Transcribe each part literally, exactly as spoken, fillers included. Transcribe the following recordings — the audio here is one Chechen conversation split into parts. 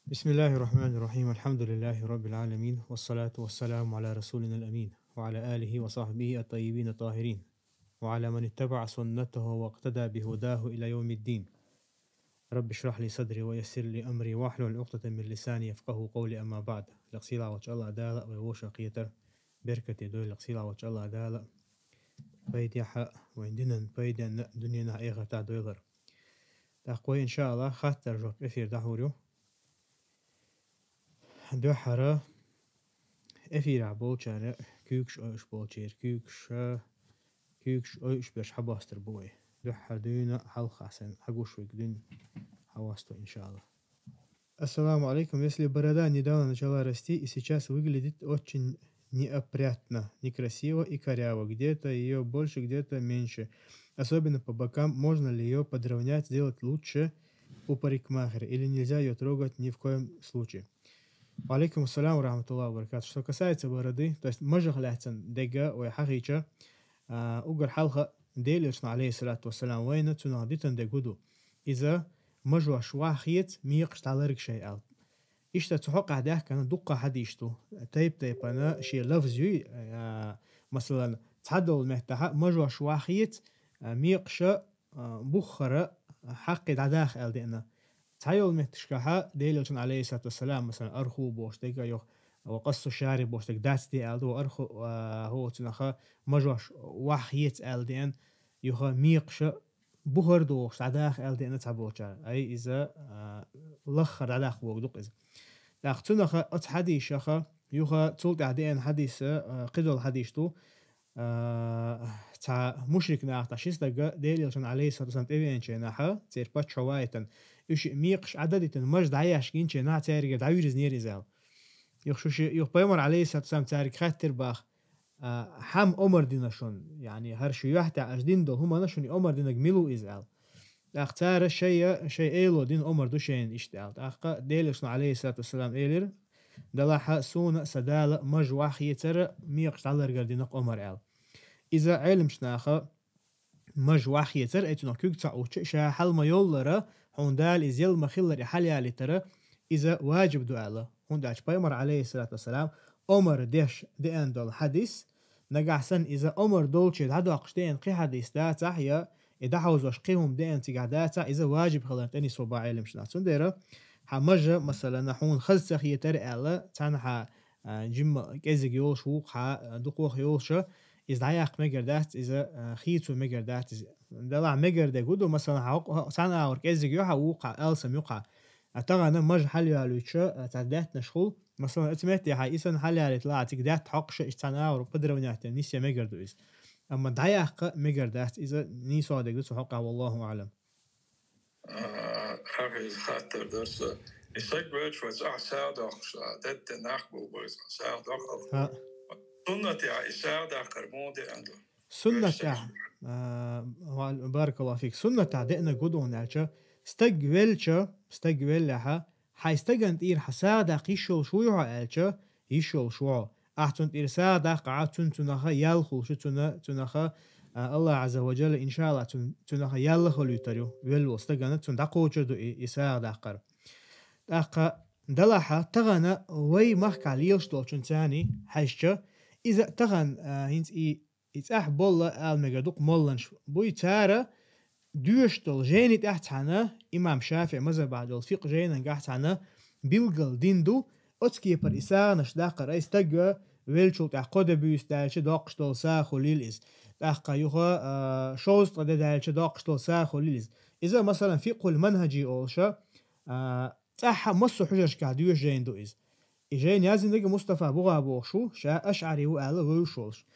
بسم الله الرحمن الرحيم. الحمد لله رب العالمين، والصلاة والسلام على رسولنا الأمين، وعلى آله وصحبه الطيبين الطاهرين، وعلى من اتبع سنته واقتدى بهداه إلى يوم الدين. رب اشرح لي صدري ويسر لي أمري واحلل عقدة من لساني يفقهوا قولي، أما بعد. Лекцила вача Аллах Дала вай вошакхетар беркате дой. Лекцила вача Аллах Дала пайдеха вайн динан пайденна дунена эхата дойлар. ТӀаккха вай, иншааллах, хаттар жоп эфир дахур ю. Дуьххьара эфира болчара куьйгаш ойуш болчера куьйгаш, куьйгаш ойуш берш хьабостар бу вай. Дуьххьара дуьйна хьалха сан хьагуш виг дуьйна хьавосто, иншааллах. Ассаламу алейкум. Если борода недавно начала расти и сейчас выглядит очень неопрятно, некрасиво и коряво, где-то ее больше, где-то меньше, особенно по бокам, можно ли ее подровнять, сделать лучше у парикмахера, или нельзя ее трогать ни в коем случае? Ва алейкум ассалам ва рахматуллахи ва баракатух. Что касается бороды, то есть мажах лаьцан дега вай хьахийча, а, угар хьалха Делерчна, алейхиссалату вассалам, вайна цунах дитан дег гуду. Иза мажош вахьеца мекъаш дӀаларг шай ал. Иштта цу хьокъа даьхкана дуккха хьадийш ду. Тайп-тайпана ши лафз юй, а, масалан, цхьадолу меттахьа мажош вахьеца, а, мекъаша, а, буххара хьаккхе дӀадаха аьл деана. Цхьайолу метташкахьа Делерчун, алейхиссалату вассалам, масалан, арху бохуш дега йоху, ва къассу шари бохуш дега дац де аьл ду, ва арху, а, хӀо цунаха мажош вахьеца аьл деана, юха мекъаша бухар дохуш дӀадаха аьл деана цхьаболчара. Ай, иза, а, лаххара дӀадаккха вогу дукха иза. ТӀаккха цунаха оцу хьадийшаха, юха цул тӀаьхьа деана хьадийса, а, кхидолу хьадийш ду, а, цхьа мушрик нах тӀа ши стага Делерчун, алейхиссалату вассалам, тӀевеанчайнахьа, церан паччахьо ваийтан, уьш мекъаш Ӏададитан маж дӀаяш гинчайнахьа цаьрга дӀавирзинера иза ал. Юха шу ши, юха пайхамар, алейхиссалату вассалам, цаьрга хаьттира баха, а, хьан омар дина шун, яъни, хӀара шу юьхь тӀехь аша дина долу хӀумана шуна омар динарг мила ву иза аьлла. ТӀаккха цара шайа, шайн эло дина омар ду шайна иштта аьлла. ТӀаккха Делерчун, алейхиссалату вассалам, элира: «Далахьа, суна а, сан Дала а маж вахьецара мекъаш дӀаларгар дина омар», аьлла. Иза Ӏеламчу наха маж вахьецара, ай цунах куьг ца Ӏучча, ша хьал ма йоллара, хьуна Дала иза ял ма хиллара и хьалаялийтара, иза важиб ду аьлла. ХӀунда аьлча пайхамар, алейхиссалату вассалам, омар деш деана долу хьадис, нагахь санна иза омар долче дӀадоккхуш деана кхин хьадис дацахь, я и дӀахьовзош кхин хӀума деана цигахь дацахь, иза важиб хиларна тӀе нисво бу Ӏеламчу наха. Цундела хьан мажа, масалана, хьуна хаза ца хетара аьлла, цхьанхьа, а, жимма кӀезиг йолуш вукху хьа, а, дукхох йолуша, иза дӀаяккха мегар дац, иза, а, хийцо мегар дац иза. Далахь мегар дерг хӀун ду, масалан, хьан хӀокху, хьан цхьана агӀор кӀеззиг ю хьан вукху хьа, алсам ю хьан. А тахана мажа хьалаялуьйтуша, а, цхьа даьттанаш хула. Масалан, оцу метте хьан и санна хьалаялийта лаахь, цига даьтта хьокхуша, иштта цхьана агӀор подровнять нисъян мегар ду иза. Амма дӀаяккха мегар дац, иза нийсо дерг ду цу хьокъехь, валлаху аӀлам. А, хьан иза хаттар дара со. И саг вевзаш вац ахь сагӀа доккхуш, а, дедда нах бу бу иза сагӀа доккхуш. ХӀаъ. Суннатехь и сагӀа даккхар муха деана ду? Суннатехь, а, ва-, баракаллаху фик. Суннатехь деана гу дуна аьлча, стаг велча, стаг веллехьа, хьайн стагана тӀера хьан сагӀа даккха йиш йолуш вуй хьо аьлча, йиш йолуш ву хьо. Ахь цунна тӀера сагӀа даккха Ӏа, цунна цунаха ял хуьлуш ю, цуна-, цунаха, а, Аллах Ӏазза ва Джалла, иншааллах, цун-, цунаха ял хуьлуьйтур ю. Велла волу стагана цунна дӀакхочур ду и, и сагӀа даккхар. ТӀаккха далахьа тахана вай махкахь лелаш долчун царний хьаьжча, иза тахана, а, хӀинца и И цӀахь болла ала мегар ду-кх молланаш буй, цара доьшуш долу жайни тӀехь цхьаьна, имам ШафиӀ мазхабахь долу фикъ жайнангахь цхьаьна билггал дина ду, оцу кепара и сагӀанаш даккхар, ай стаг веллачул тӀаьхьа кхо де буьйса даьлча доккхуш долу сагӀа хуьлийла иза. ТӀаккха юха, а, шовзткъа де даьлча доккхуш долу сагӀа хуьлийла иза. Иза, масалан, фикъхул манхӀажи олуша, а, ЦӀахьа массо а хьуьжаршкахь доьшу жайна ду иза. И жайна яздинарг Мустафа БугӀа бохуш ву, ша ашӀари ву аьлла вевзаш волуш.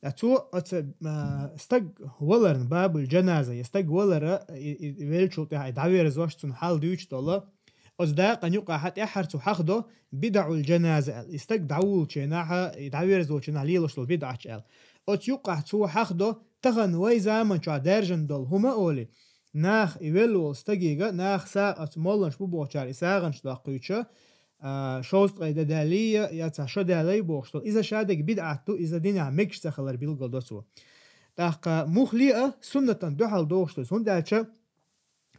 Ткъа цо оцу, а, стаг валарна, бабул-жаназа, я стаг валара, и, и, веллачул тӀаьхьа и дӀаверзош, цунна хьал дуьйцуш долу, оцу дакъана юкъахьа тӀаьххьара цо хьахдо, бидаӀул-жаназа аьлла. И стаг дӀавуллучу хенахьа, и дӀаверзочу хенахь лелош долу бидӀаташ аьлла. Оцу юкъахь цо хьахдо, тахана вай заман чохь даьржина долу хӀума олий, Нах и велла волу стагига, нах сагӀа оцу молланаш бу бохучара и сагӀанаш доккхуьйтуша, а, шовзткъе де даьллий я, я цхьа шо даьллий бохуш долу. Иза шадерг бидӀат ду, иза динехь мегаш ца хилар билгал до цо. ТӀаккха мухле а суннатан дуьхьал дохуш ду иза, хӀунда аьлча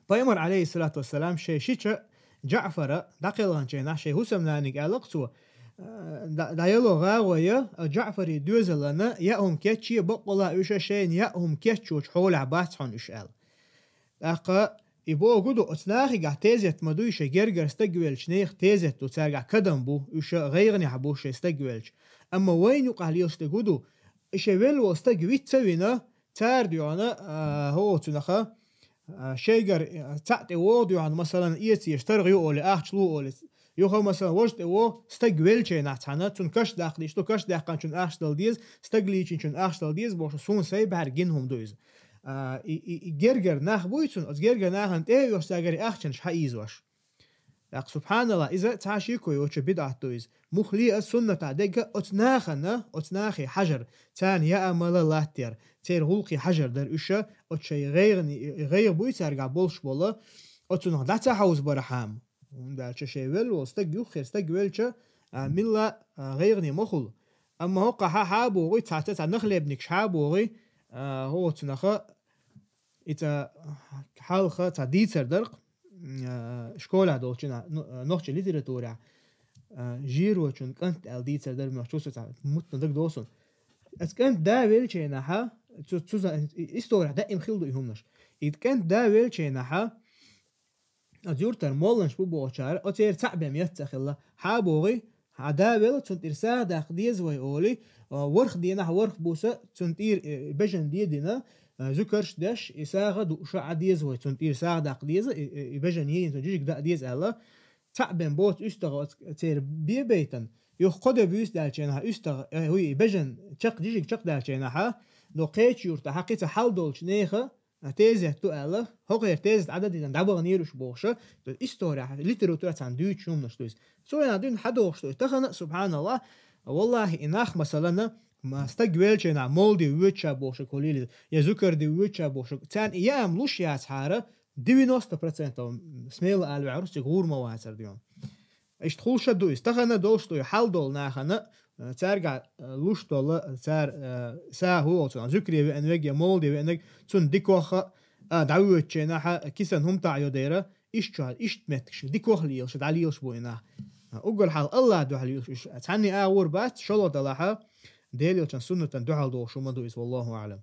пайхамар, алейхиссалату вассалам, шайн шича Джаъфара дӀакхелханчийнахь шайн хӀусамнаниг аьлла-кх цо, а, дӀа-, дӀаело гӀагӀо я, а, Джаъфари доьзалана яа хӀума кечъе, баккъала уьш шайна яа хӀума кечъечу хьолехь бац хьуна уьш аьлла. ТӀаккха и бохург ду, оцу нахигахь тезет ма дуй, шайн гергара стаг веллачу нехан тезет ду, цаьргахь кадам бу, уьш гӀайгӀанехь бу шайн стаг веллачу. Амма вайна юкъахь лелаш дерг хӀун ду, и шайн велла волу стаг виц ца вина, цара дуьхьал, а, хӀокху цунах, а, шайгара, а, цхьаъ тӀе вогӀу дуьхьал, масалан, эца еза, таргӀа ю олий, ахча лу олий. Юха, масалан, важа тӀе вогӀу, стаг веллачийнахь цхьаьна, цунна каш даккха дийш ду, каш даьккхинчунна ахча дала деза, стаг лийчинчунна ахча дала деза бохуш, суна сайн бахьара гина хӀума ду иза. А, и, и, и гергара нах буй цунна, оцу гергара нахана тӀе а оьхуш, цаьргара и ахчанаш хьаийзош. ТӀаккха, субхьаналлахӀ, иза цхьа шеко йоцуш бидӀат ду иза. Муххале а суннатехь дерг оцу нахана, оцу нахе хьажар, царна яа-мала латтаяр, церан гӀуллакхе хьажар дара уьш, оцу шайн гӀайгӀане, гӀайгӀа буй цаьргахь болуш болу, оцунах дӀа ца хьовзабархьама. ХӀунда аьлча шайн велла волу стаг, юххера стаг велча, а, милла, а, гӀайгӀане ма хуьлу. Амма хӀокхахь хьа а богӀий, цхьацца цхьа нах лебнигаш хьа а богӀий, а, хӀокху цунах иза хьалха цхьа дийцар дара-кх, а, школехь долчу хенахь, ну, а, нохчийн литературехь, а, «Жирочун кӀант» аьлла дийцар дара, муьлххачу со цхьа мутна дагадогӀу суна. Оцу кӀанта да веллачийнахь, цу, цу за-, и-, история даим хилла ду и хӀуманаш. И кӀанта да веллачийнахь, оцу юьртара молланаш бу бохучара, оцеран цхьаъ бен меттаца хилла. Хьа а богӀий, хьан да велла, цунна тӀера сагӀа даккха деза вай олий, а, ворхӀ дийнахь ворхӀ буса цунна тӀера, э, бежан дедина, а, зуькарш деш, и сагӀа дууша Ӏа деза вай, цунна тӀера сагӀа даккха деза, и, и, и бежан едина цунна жижиг даа деза аьлла. Цхьаъ бен боцу уьстагӀа оцу церан бебейтан, юха кхо де буьйса даьллачийнахь уьстагӀа, э, хӀуй, и бежан чекх, жижиг чекхдаьллачийнахьа, но кхечу юьртахь кхин цхьа хьал долчу нехан а, тезет ду аьлла, хӀокхеран тезет Ӏа дан дина дӀабаханера уш бохуша, история, литература цхьаьна дуьйцуш хӀуманаш ду иза. Цо яна дуьйна хьадохуш ду иза. Тахана, субхьаналлахӀ, валлахӀи, и нах, масалана, ма стаг веллачийнахь молла де воьду ша бохуша кхоллийла иза, я зуькар де воьду ша бохуша. Царна и яам луш яцахьара, девяносто процентов смело ала ваьхьарус цига гӀур ма вацара дуьйна. Иштта хуьлуш ду иза. Тахана долуш ду и хьал долу нахана, э, цаьрга, э, луш долу, цара, э, са хӀу олу цунах, зуькаре веана вега я молла де веана вега, цунна дикох а, а, дӀавоьдучу хенахь, кисана хӀума таӀа йо дера, иштта чохь, иштта меттигаш, дикох лелаш, дӀалелаш бу и нах. А, уггар хьалха Аллах дуьхьал лелаш уьш. Цхьанний агӀор бац, шолгӀа далахьа, Делан Элчан суннатан дуьхьал дохуш хӀума ду иза, валлаху аӀлам.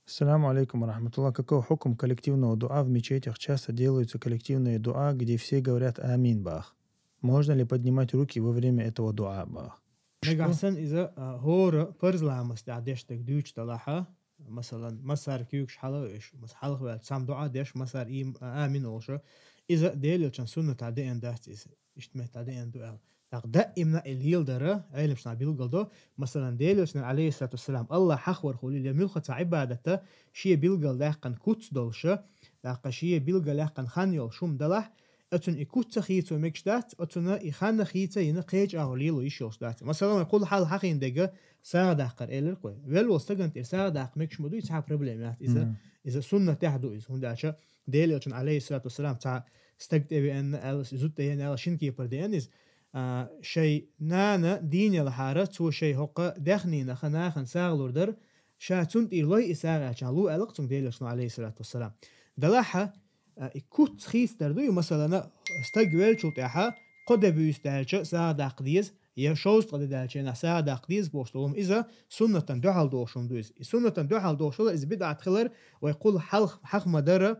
السلام عليكم ورحمة الله. Какой хукм коллективного дуа в мечетях? Часто делаются коллективные дуа, где все говорят «Амин», бах. Можно ли поднимать руки во время этого дуа, бах? Нагахь санна иза, а, хӀора парз ламаз тӀехь деш дерг дуьйцуш далахьа, масалан, массара куьйгаш хьала а веш, мас хьалха ваьлла цхьамма дуа деш, массара и, а, амин олуша, иза Делан Элчан суннатахь деана дац иза, иштта меттахь деана ду аьлла. ТӀаккха даимна и леладара, Ӏеламнаха билгал до, масалан, Делан Элчанан, алейхиссалату вассалам, Аллах хьахвар хуьлийла, я муьлхха цхьа Ӏибадата шен билгал даьккхина куц долуша, тӀаккха шен билгал яьккхина хан йолуш хӀума далахь, оцунна и куц ца хийцо мегаш дац, оцунна и хан хийца йина кхечу агӀор лело йиш йолуш дац. Масалан, вай кхул хьал хьахийна дега сагӀа даккхар элира кхой. Велла волу стагана тӀера сагӀа даккха мегаш ма дуй, цхьа проблема яц. Иза, Мгм. иза суннатехь ду иза, хӀунда аьлча Делан Элчан, алейхиссалату вассалам, цхьа стаг тӀе веана аьлла, зуда тӀе веана аьлла, шина кепара деана иза. А, шайн нана дийна елахьара, цо шайн хӀокху даьхнинах нахана сагӀа лур дара, ша цунна тӀера лой и сагӀа аьлча, лу аьлла-кх цуьнга Делан Элчано, алейхиссалату вассалам. Далахьа, а, и куц хийцадар дуй, масалана, стаг веллачул тӀаьхьа кхо де буьйса даьлча сагӀа даккха деза, я шовзткъа де даьлча хенахь сагӀа даккха деза бохуш долу хӀума, иза суннатан дуьхьал дохуш хӀума ду иза. И суннатан дуьхьал дохуш хила, иза бидӀат хилар, вай кхул хьалха хьаха ма дара,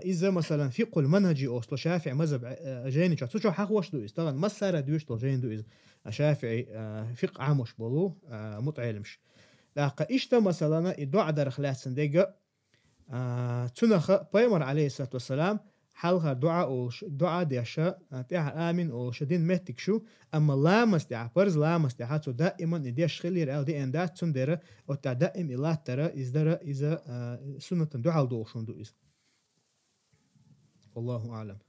иза, масалан, фикъхул манхӀаджи олуш долу ШафиӀи мазхаб, э, э, жайни чохь, цу чохь хьахош ду иза. Тахана массара а доьшуш долу жайни ду иза. А, ШафиӀи, э, фикъхӀ Ӏамош болу, э, мутаӀелимаш. ТӀаккха иштта, масалана, и дуӀа дарах лаьцна дега, а, цунаха пайхамар, алейхиссалату вассалам, хьалхара дуӀа олуш, дуӀа деша, а, тӀаьхьа амин олуша дина меттиг шу, амма ламаз тӀехьа, парз ламаз тӀехьа цо даиман и деш хилира аьлла деана дац, цундела оцу тӀехь даим и латтара, иза дара, иза, а, суннатан дуьхьал дохуш хӀума ду иза. Валлаху аӀлам.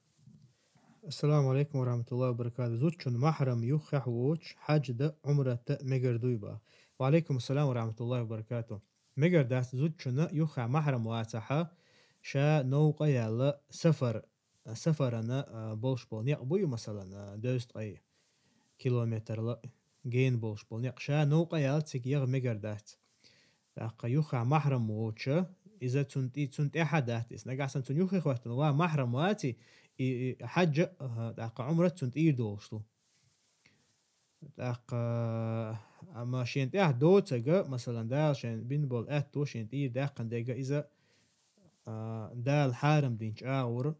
Ассаламу алейкум ва рахматуллахи ва баракатух. Зудчун махьрам юххехь воцуш хьаьж дан, Ӏумрат дан мегар дуй, бах? Ва алейкум ассалам ва рахматуллахи ва баракатух. Мегар дац зудчунна юххехь махьрам вацахьа, ша новкъа яьлла сафар, сафарана, а, болуш болу некъ буй, масалан, а, дезткъе километрла гена болуш болу некъ, ша новкъа яьлла цига яха мегар дац. ТӀаккха юххехь махьрам воцуша, иза цунна тӀе-, цунна тӀаьхьа дац иза. Нагахь санна цунна юххе хӀоьттина ва махьрам ваций, и, и хьаджа, а, тӀаккха Ӏумрат цунна тӀийр долуш ду. ТӀаккха, амма шен тӀехь доцага, масалан, Дала шен бин болу аьтто шен тӀийр даьккхина дега иза, а, Дала хьарам динчу агӀор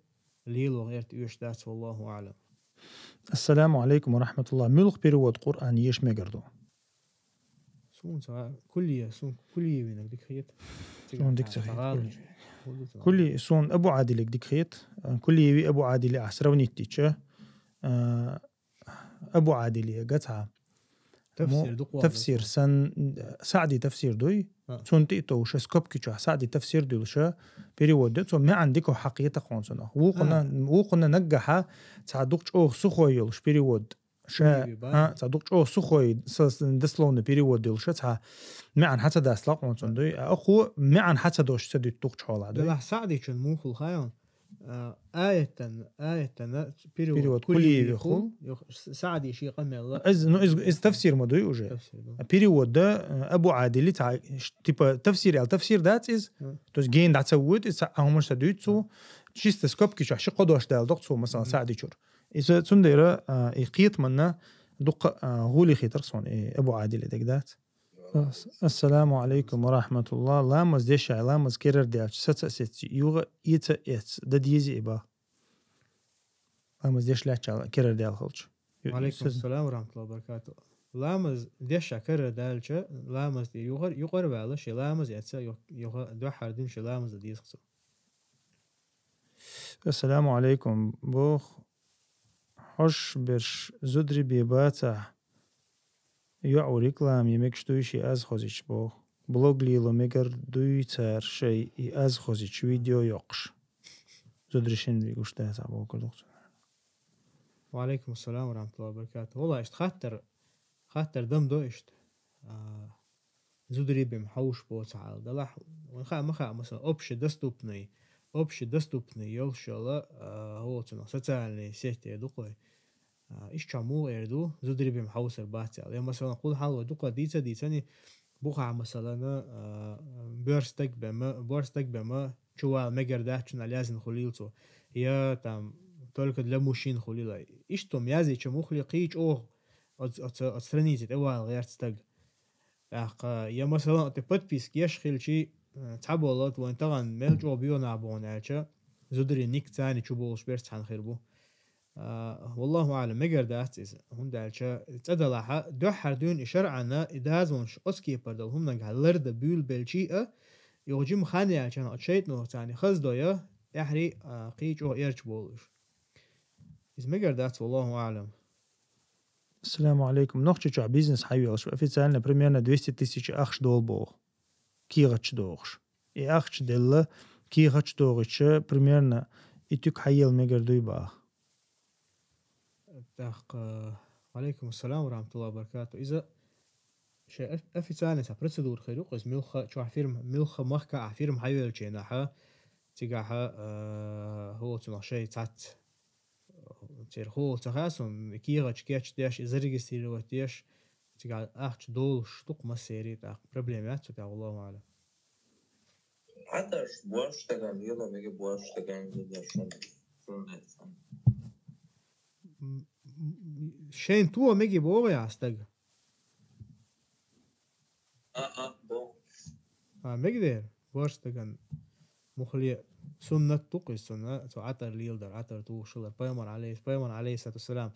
лело гӀерта оьшуш дац, валлаху аӀлам. Ассаламу алейкум ва рахматуллах. Муьлха перевод Къуръан еш мегар ду? Суна ца куллия, сун куллиевинаг дика хета. Суна дика ца хета, кулли. Кулли, суна Абу Адилиг дика хета. Куллиеви Абу Адили а сравнить дича, а, Абу Адилига цхьа тафсир ду къуан тафсир сан, Саъди тафсир дуй. А. Цунна тӀе а товша скобки чохь Саъди тафсир дуьлуша перевод де, цо маьӀан дика хьакхета кхонцунах. Вукхунна, а, вукхунна наггахьа цхьа дукха чӀогӀа сухой йолуш перевод. Ша, куллиеви ба? А, цхьа дукха чӀогӀа сухой, с-, с-, дословно перевод йолуша цхьа маьӀан хьа ца дас лакъонцун дуй. А хӀу маьӀан хьа ца дош ца дуьту дукха чхьолахь дуй. Делахь Саъдичун мухул хайон. А, аятан, аятана перевод, перевод куллиеви куллиеви хул. Хул. Юх, С-, Саъди ши къамелла. Из, ну, из, из тафсир ма дуй уже. Тафсир ду. А перевод да, э, Абу Адили цхьа, ш-, типа, тафсир ял тафсир дац из. М. То есть ген дац а вуйт, из а хӀумаш са дуьйцу. М. Чисто скобки чохь ши кхо дош дал докцу, масалан, Саъди чур. Иза цундела, а, и кхетаманна дукха, а, гӀули хетар сон, и Абу Адили дег дац. Ас-, ассаламу алейкум ва рахматуллах. Ламаз дешай, ламаз керар даьлча, саца а сеци, юха а эца а эц, да дези и бах. Ламаз деш лаьчча керар даьлла хилча. Ю-, Ва алейкум саз- ассалам ва рахматуллахи ва баракату. Ламаз деша керар даьлча, ламаз тӀе юхар, юкъар ваьлла, ши ламаз эца, ю-, юха дуьххьара дин ши ламаз а деза цо. Ассаламу алейкум. Бох, хьош берш зударий бе бацахь, йоӀу реклама е мегаш дуй ши аз хозич бох. Блог лело мегар дуй цар шай и аз хозич видео йоккхуш. Зударий шин вигуш дац а бохур духцу. Ва алейкум ассалам ва рахматуллахи ва баракату. Валла, иштта хаттар, хаттар дам до иштта. А, зударий бем хьовш боцахьал. Далахь, ван хаа ма хаа, масалан, общедоступный, общедоступный йолуш йола, а, хӀоцунах социальные сети дукхой. А, ишча муха эр ду, зударий бем хьовсар бац аьлла. Я, масалан, кхул хьал вай дукха дийца дийцани, бухахь, масалан, а, боьрша стаг бема, боьрша стаг бема, чувала мегар дац, чуна лязина хулийла цо. Я, там, только для мужчин хулийла. Иштта язйича мухле кхий чӀогӀа оц-, оц-, оц странице тӀе вала гӀерта стаг. ТӀаккха, я, масалан, тӀе подписка еш хилчи, э, цхьаболла, вайн тахана мел чӀогӀа боьнахь боху аьлча, зударий ник царни чу болуш берш цхьаьна хир бу. А, валлаху аӀлам, мегар дац иза. ХӀунда аьлча, цӀа далахьа, дуьххьара дуьйна и шарӀана, и дазонаш оцу кепара долу хӀуманга ларда буьйлабелчий а, юха жима хан яьлча, оцу шайтӀанах царни хаздойа, тӀаьхьарий, а, кхий чӀогӀа эрча болуш. Иза мегар дац, валлаху аӀлам. Ассаламу алейкум. Нохчийчохь бизнес хьайоьлуш официально примерно двести тысяч ахча долу боху. КехатӀаш дохуш. И ахча делла, кехатӀаш дохуча, примерно, и туька хьаела мегар дуй баха. ТӀаккха, ва алейкум ассалам ва рахматуллахи ва баракату. Иза шайн оф-, официальный цхьа процедура хир ю, иза муьлхха чохь фирма, муьлхха махка а фирма хьайоьллачу хенахьа, цигахьа, а, хӀоцунах шайн цхьацца. Церан хӀола ца хаьа суна, кехатӀаш кечдеш, и зарегистрировать деш, цигахь ахча долуш ду-кх массерий, тӀаккха проблема яц цу тӀехь, валлаху аӀлам. Хьаташ бош стаган, лело мега бош стаган, лело шун, шун децан. М, м, шайн то меги боху я стаг? А, а, бо. А, мегдер, бош стаган мухле суннат ду-кх иза цунна, цо Ӏатар леладар, Ӏатар тухуш хилар. Пайхамар алейс-, Пайхамар алейхиссалату вассалам,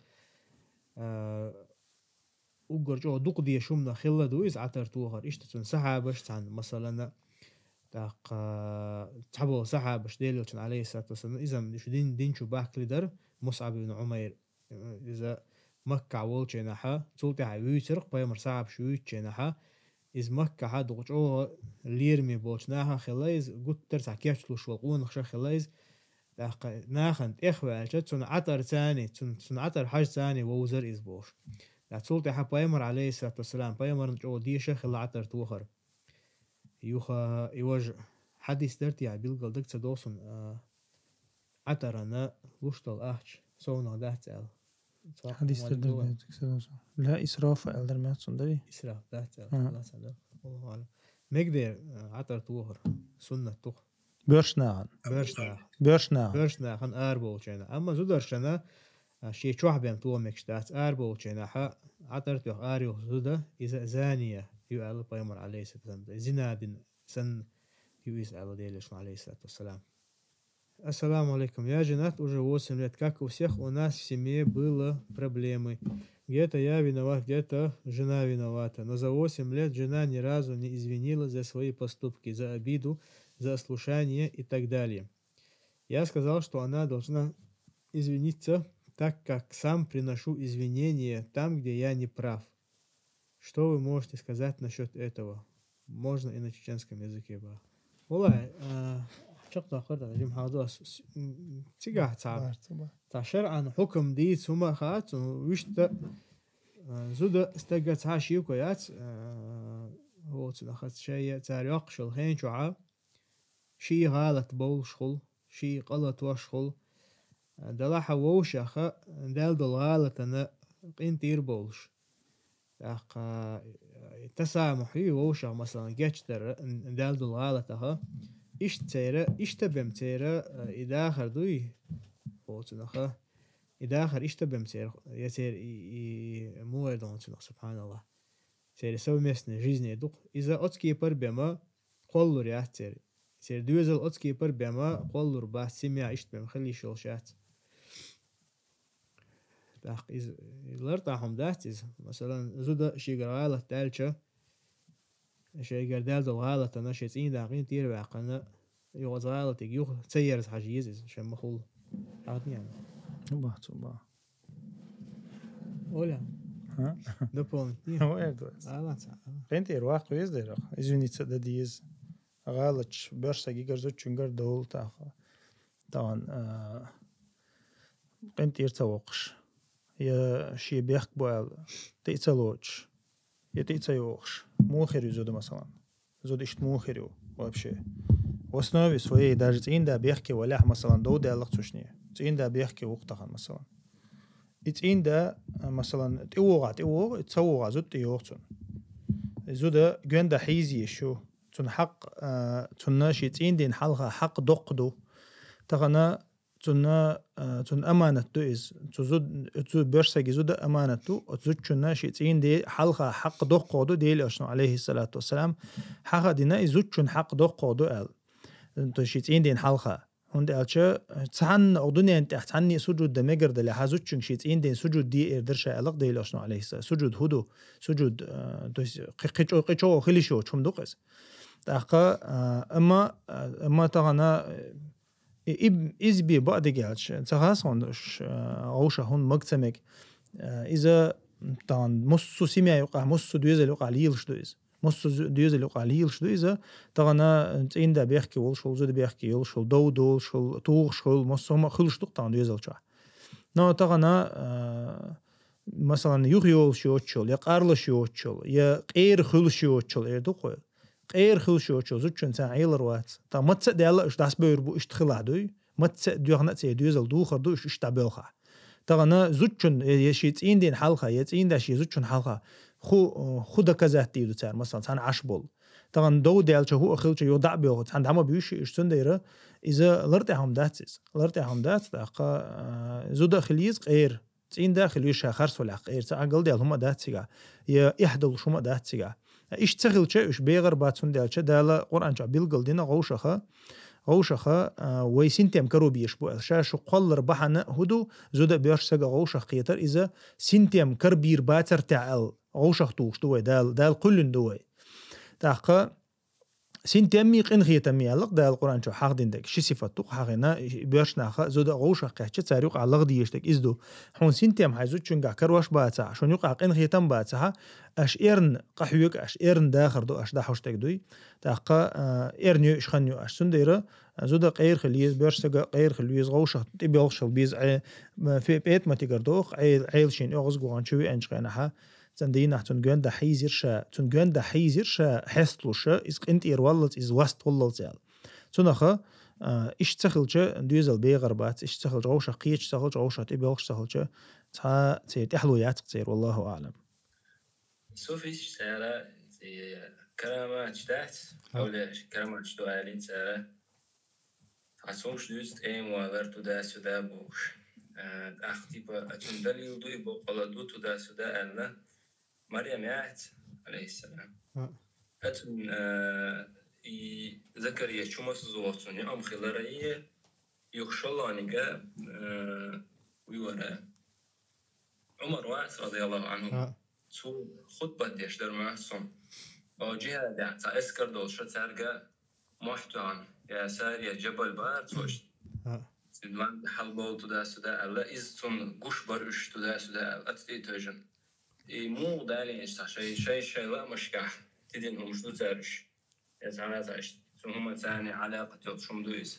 а, уггар чӀогӀа дукха дезаш хӀуманах хилла ду иза Ӏатар тухар. Иштта цунна сахьабаш цхьаьна, масалана, тӀаккха цхьаболу сахьабаш Делан Элчанан алейхиссалату вассалам, иза шу дин, дин чу бахкали дара, Мусъаб ибн Ӏумайр. Иза Маккахь волчу хенахьа, цул тӀаьхьа вуьйцурх пайхамар сахьабаш вуьйцучу хенахьа, иза Маккахьа дукха чӀогӀа лераме болчу наха хилла иза, гуттар а цхьа кечлуш волу къонахша хилла иза. ТӀаккха нахана тӀехваьлча, цунна Ӏатар царний, цунна, цунна Ӏатар хьажа царний вовзар иза бохуш. ТӀаккха цул тӀаьхьа пайхамар, алейхиссалату вассалам, пайхамарна чӀогӀа деша хилла Ӏатар тохар. Юха и важа хьадис дара те, билггал дага ца догӀу суна, а, Ӏатарана луш долу ахча совнах дац аьлла. Цхьа хьадис дара, дага ца догӀу суна. Ла исрафа аьлла дара ма цунна, дарий? Исраф дац аьлла, ага. Ла ца догӀу. Аллаху аълам. Мегдер, а, Ӏатар тохар, суннат ду-кх. Боьршнахана. Боьршнахана. Боьршнахана. Боьршнахана арабовлачу хенахь. Амма зударшна, а, шен чохь бен тохамегаш дац арабовлачу хенахь, Ӏатар тоьхна арайоху зуда, иза зания ю аьлла пайхамар, алейхиссалату вассалам. Зина дина санна ю иза аьлла Делан элчано, алейхиссалату вассалам. Ассаламу алейкум. Я женат уже восемь лет. Как у всех, у нас в семье было проблемы. Где-то я виноват, где-то жена виновата. Но за восемь лет жена ни разу не извинилась за свои поступки, за обиду, за ослушание и так далее. Я сказал, что она должна извиниться, так как сам приношу извинения там, где я не прав. Что вы можете сказать насчёт этого? Можно и на чеченском языке, ба. Валлахь, а, чекхдоккхур дан, жимма хьалха ас, с-, м, цигахь цхьа. Барца, ба. Цхьа шарӀан хьукам дийца хӀума хац, вуьшта, а, зуда стага цхьа шеко яц, а, оцу нахаца шайя цара йоккхуш йолу хен чохьа, ший гӀалат бовлуш хуьлу, ший къа латош хуьлу, а, делахь а вовшаха, Далла долу гӀалатана къинтӀера бовлуш. ТӀаккха, э, тасамухь ю вовшах, масалан, гечдар, м, Далла долу гӀалатаха. Иштта церан, иштта бен церан, э, и дахар дуй, оцунаха. И дахар иштта бен церан, я церан и, и муха эр ду оцунах, субханаллах. Церан совместная жизнь эр ду-кх. Иза оцу кепара бен ма кхоллалур яц церан. Церан доьзал оцу кепара бен ма кхоллалур бац, семья иштта бен хила йиш йолуш яц. ТӀаккха иза, лартӀахь хӀума дац иза. Масалан, зуда шегара гӀалат даьлча, шайгара даьлла долу гӀалатана шен цӀийнда къинтӀера ваьккхина, юха оцу гӀалатиг юха ца ерза хьажа еза иза, шен ма хуьлу. Хьан дийна? Ба, цу ба. Оля. А? Дополнить. Нет. Ой, это. Ала, ца, ала. КъинтӀера ваккха веза дерах. Извиниться дан деза. ГӀалаташ боьрша сагигара зудчуьнгара довла тӀаккха. Тахана, а, къинтӀера ца воккхуш. Я шен бехк бу аьлла, тӀе а ца лоцуш. Я тӀе а ца йохуш. Муха хир ю зуда, масалан? Зуда иштта муха хир ю вообще? В основе своей даже цӀийнда бехке валехь, масалан, дов даьлла-кх цу шине. ЦӀийнда бехке ву-кх тахана, масалан. И цӀийнда, а, масалан, тӀе вогӀа, тӀе вогӀу, и ца вогӀа зуда тӀе йогӀу цунна. И зуда гоьнда хьийза езаш ю. Цунна хьакъ, а, цунна шен цӀийнден хьалха хьакъ доккха ду. Тахана цунна, а, цунна аманат ду иза. Цу зуд-, цу боьрша саги зуда аманат ду. Оцу зудчунна шен цӀийнде хьалха хьакъ доккхо ду, Делан элчано, алейхиссалату вассалам, хьаха а дина, и зудчун хьакъ доккхо ду аьлла. То есть шен цӀийнден хьалха. ХӀунда аьлча цхьанна оха дуьнен тӀехь цхьанне а сужуд дан мегар далехь, зудчуьнга шен цӀийнден сужуд де эр дара ша аьлла-кх Делан элчано, алейхиссалам. Сужуд хӀун ду? Сужуд, а, то есть кхи-, кхи чӀо-, кхи чӀогӀа хила йиш йоцу хӀума ду-кх иза. ТӀаккха, а, амма, а, амма тахана, э, и-, иб-, иза бен бакъдерг аьлча, ца хаса хьуна уьш, а, вовшах хӀунда мага ца мега. А, иза тахана массо а семья юкъахь, массо а доьзал юкъахь лелаш ду иза. Массо а зу-, доьзал юкъахь лелаш ду иза. Тахана цӀийнда бехке волуш волу, зуда бехке йолуш волу, дов долуш волу, тухуш хуьлу, массо а хӀума хуьлуш ду-кх тахана доьзал чохь. Но тахана, а, масалан, юха йолуш йоцучул, я къарлаш йоцучул, я къера хуьлуш йоцучул, эр ду-кх вай. Къера хуьлуш йоцучул зудчун цхьа Ӏелар вац. Тахана маца а даьлла уьш дӀасабевр бу, иштта хилахь дуй. Маца а доьхна а церан доьзал духар ду уьш, уьш дӀабоьлхахь. Тахана зудчун, я, я шен цӀийнден хьалха, я цӀийнда шен зудчун хьалха хӀу, хӀу доказать дийр ду цара, масалан, цхьана Ӏаш болу. Тахана дов даьлча, хӀу а хилча, юха дӀа а боьлху, цхьана дӀа ма буьйшу уьш, цундела иза лартӀехь хӀума дац иза. ЛартӀехь хӀума дац, тӀаккха, а, зуда а хила еза къера. ЦӀийнда а хила еза ша харц валехь къера, ца Ӏагалдаьлла хӀума а дац цигахь, я эхь долуш хӀума а дац цигахь. Иштта ца хилча, уьш бегӀар бац, хӀунда аьлча Дала Къуръан чохь билгал дина вовшаха, вовшаха, а, вай синтем каро безаш бу аьлла. Ша шу кхоллар бахьана хӀун ду, зуда а боьрша сага а вовшах кхетар, иза синтем карбийр бацар техь аьлла, вовшах тухуш ду вай Дала, Дала кхоьллина ду вай. ТӀаккха синтеммий, къинхетаммий аьлла-кх Дала Къуръан чохь хьахдина дерг. Ши сифат ду-кх хьахийна, боьрша наха зуда а вовшах кхаьчча, цара юкъахь лаха дезаш дерг иза ду. Хьуна синтем хьайн зудчуьнгахь карош бацахь, шуна юкъахь къинхетам бацахь, аша эрна къахьоьгу, аша эрна дахар ду, аша дӀахьош дерг дуй. ТӀаккха, а, эрна йойуш хан ю аша. Цундела зуда къера хила еза, боьрша сага къера хила еза, вовшах тӀебоьлхуш хила беза, Ӏе-, м, фе-, петӀаматигара доху, Ӏел-, Ӏела шена оьгӀазгахь чу веанчу хенахьа, цуьнан дийнахь цунна гоьнда хьийзира ша, цунна гоьнда хьийзира ша, хьесталуша, иза къинтӀера валлалц, иза васт гӀуллалц аьлла. Цунаха, а, иштта ца хилча, доьзал бегӀар бац, иштта ца хилча, вовшах кхеташ ца хилча, вовшах тӀебоьлхуш ца хилча, цхьа церан тӀаьхьало яц-кх церан, валлаху аӀлам. Суфисташ цара, и, караматаш дац, а, хьоле караматаш ду алийна цара. Хьа цунш дуьйцу тӀема валар туда-сюда бохуш. Э, тӀаккха, типа, а цунна далил ду и боккъала ду туда-сюда аьлла. Марьям яц, алейхиссалам. А цунна, э, и Закария чу масаза вахцун, я ам хилара и, юха шолонига, э, уй вара. Умар вац, радияллаху анху. Цу хутбат деш дар массум. О, джихадехь цхьа эскар долуш цаьрга мохь тоьхна, я Сария Джабал бара цо иштта. Цидван хьалбовла туда-сюда аьлла, иза цунна гуш бар уьш туда-сюда аьлла, аца тӀе а тевжина. И мугӀа далийна иштта шай, шай, шай лаамашкахь тидина хӀумаш ду цара уьш. Я цхьа а цхьа иштта. Цу хӀумаца царна Ӏалакъат йолуш хӀума ду иза.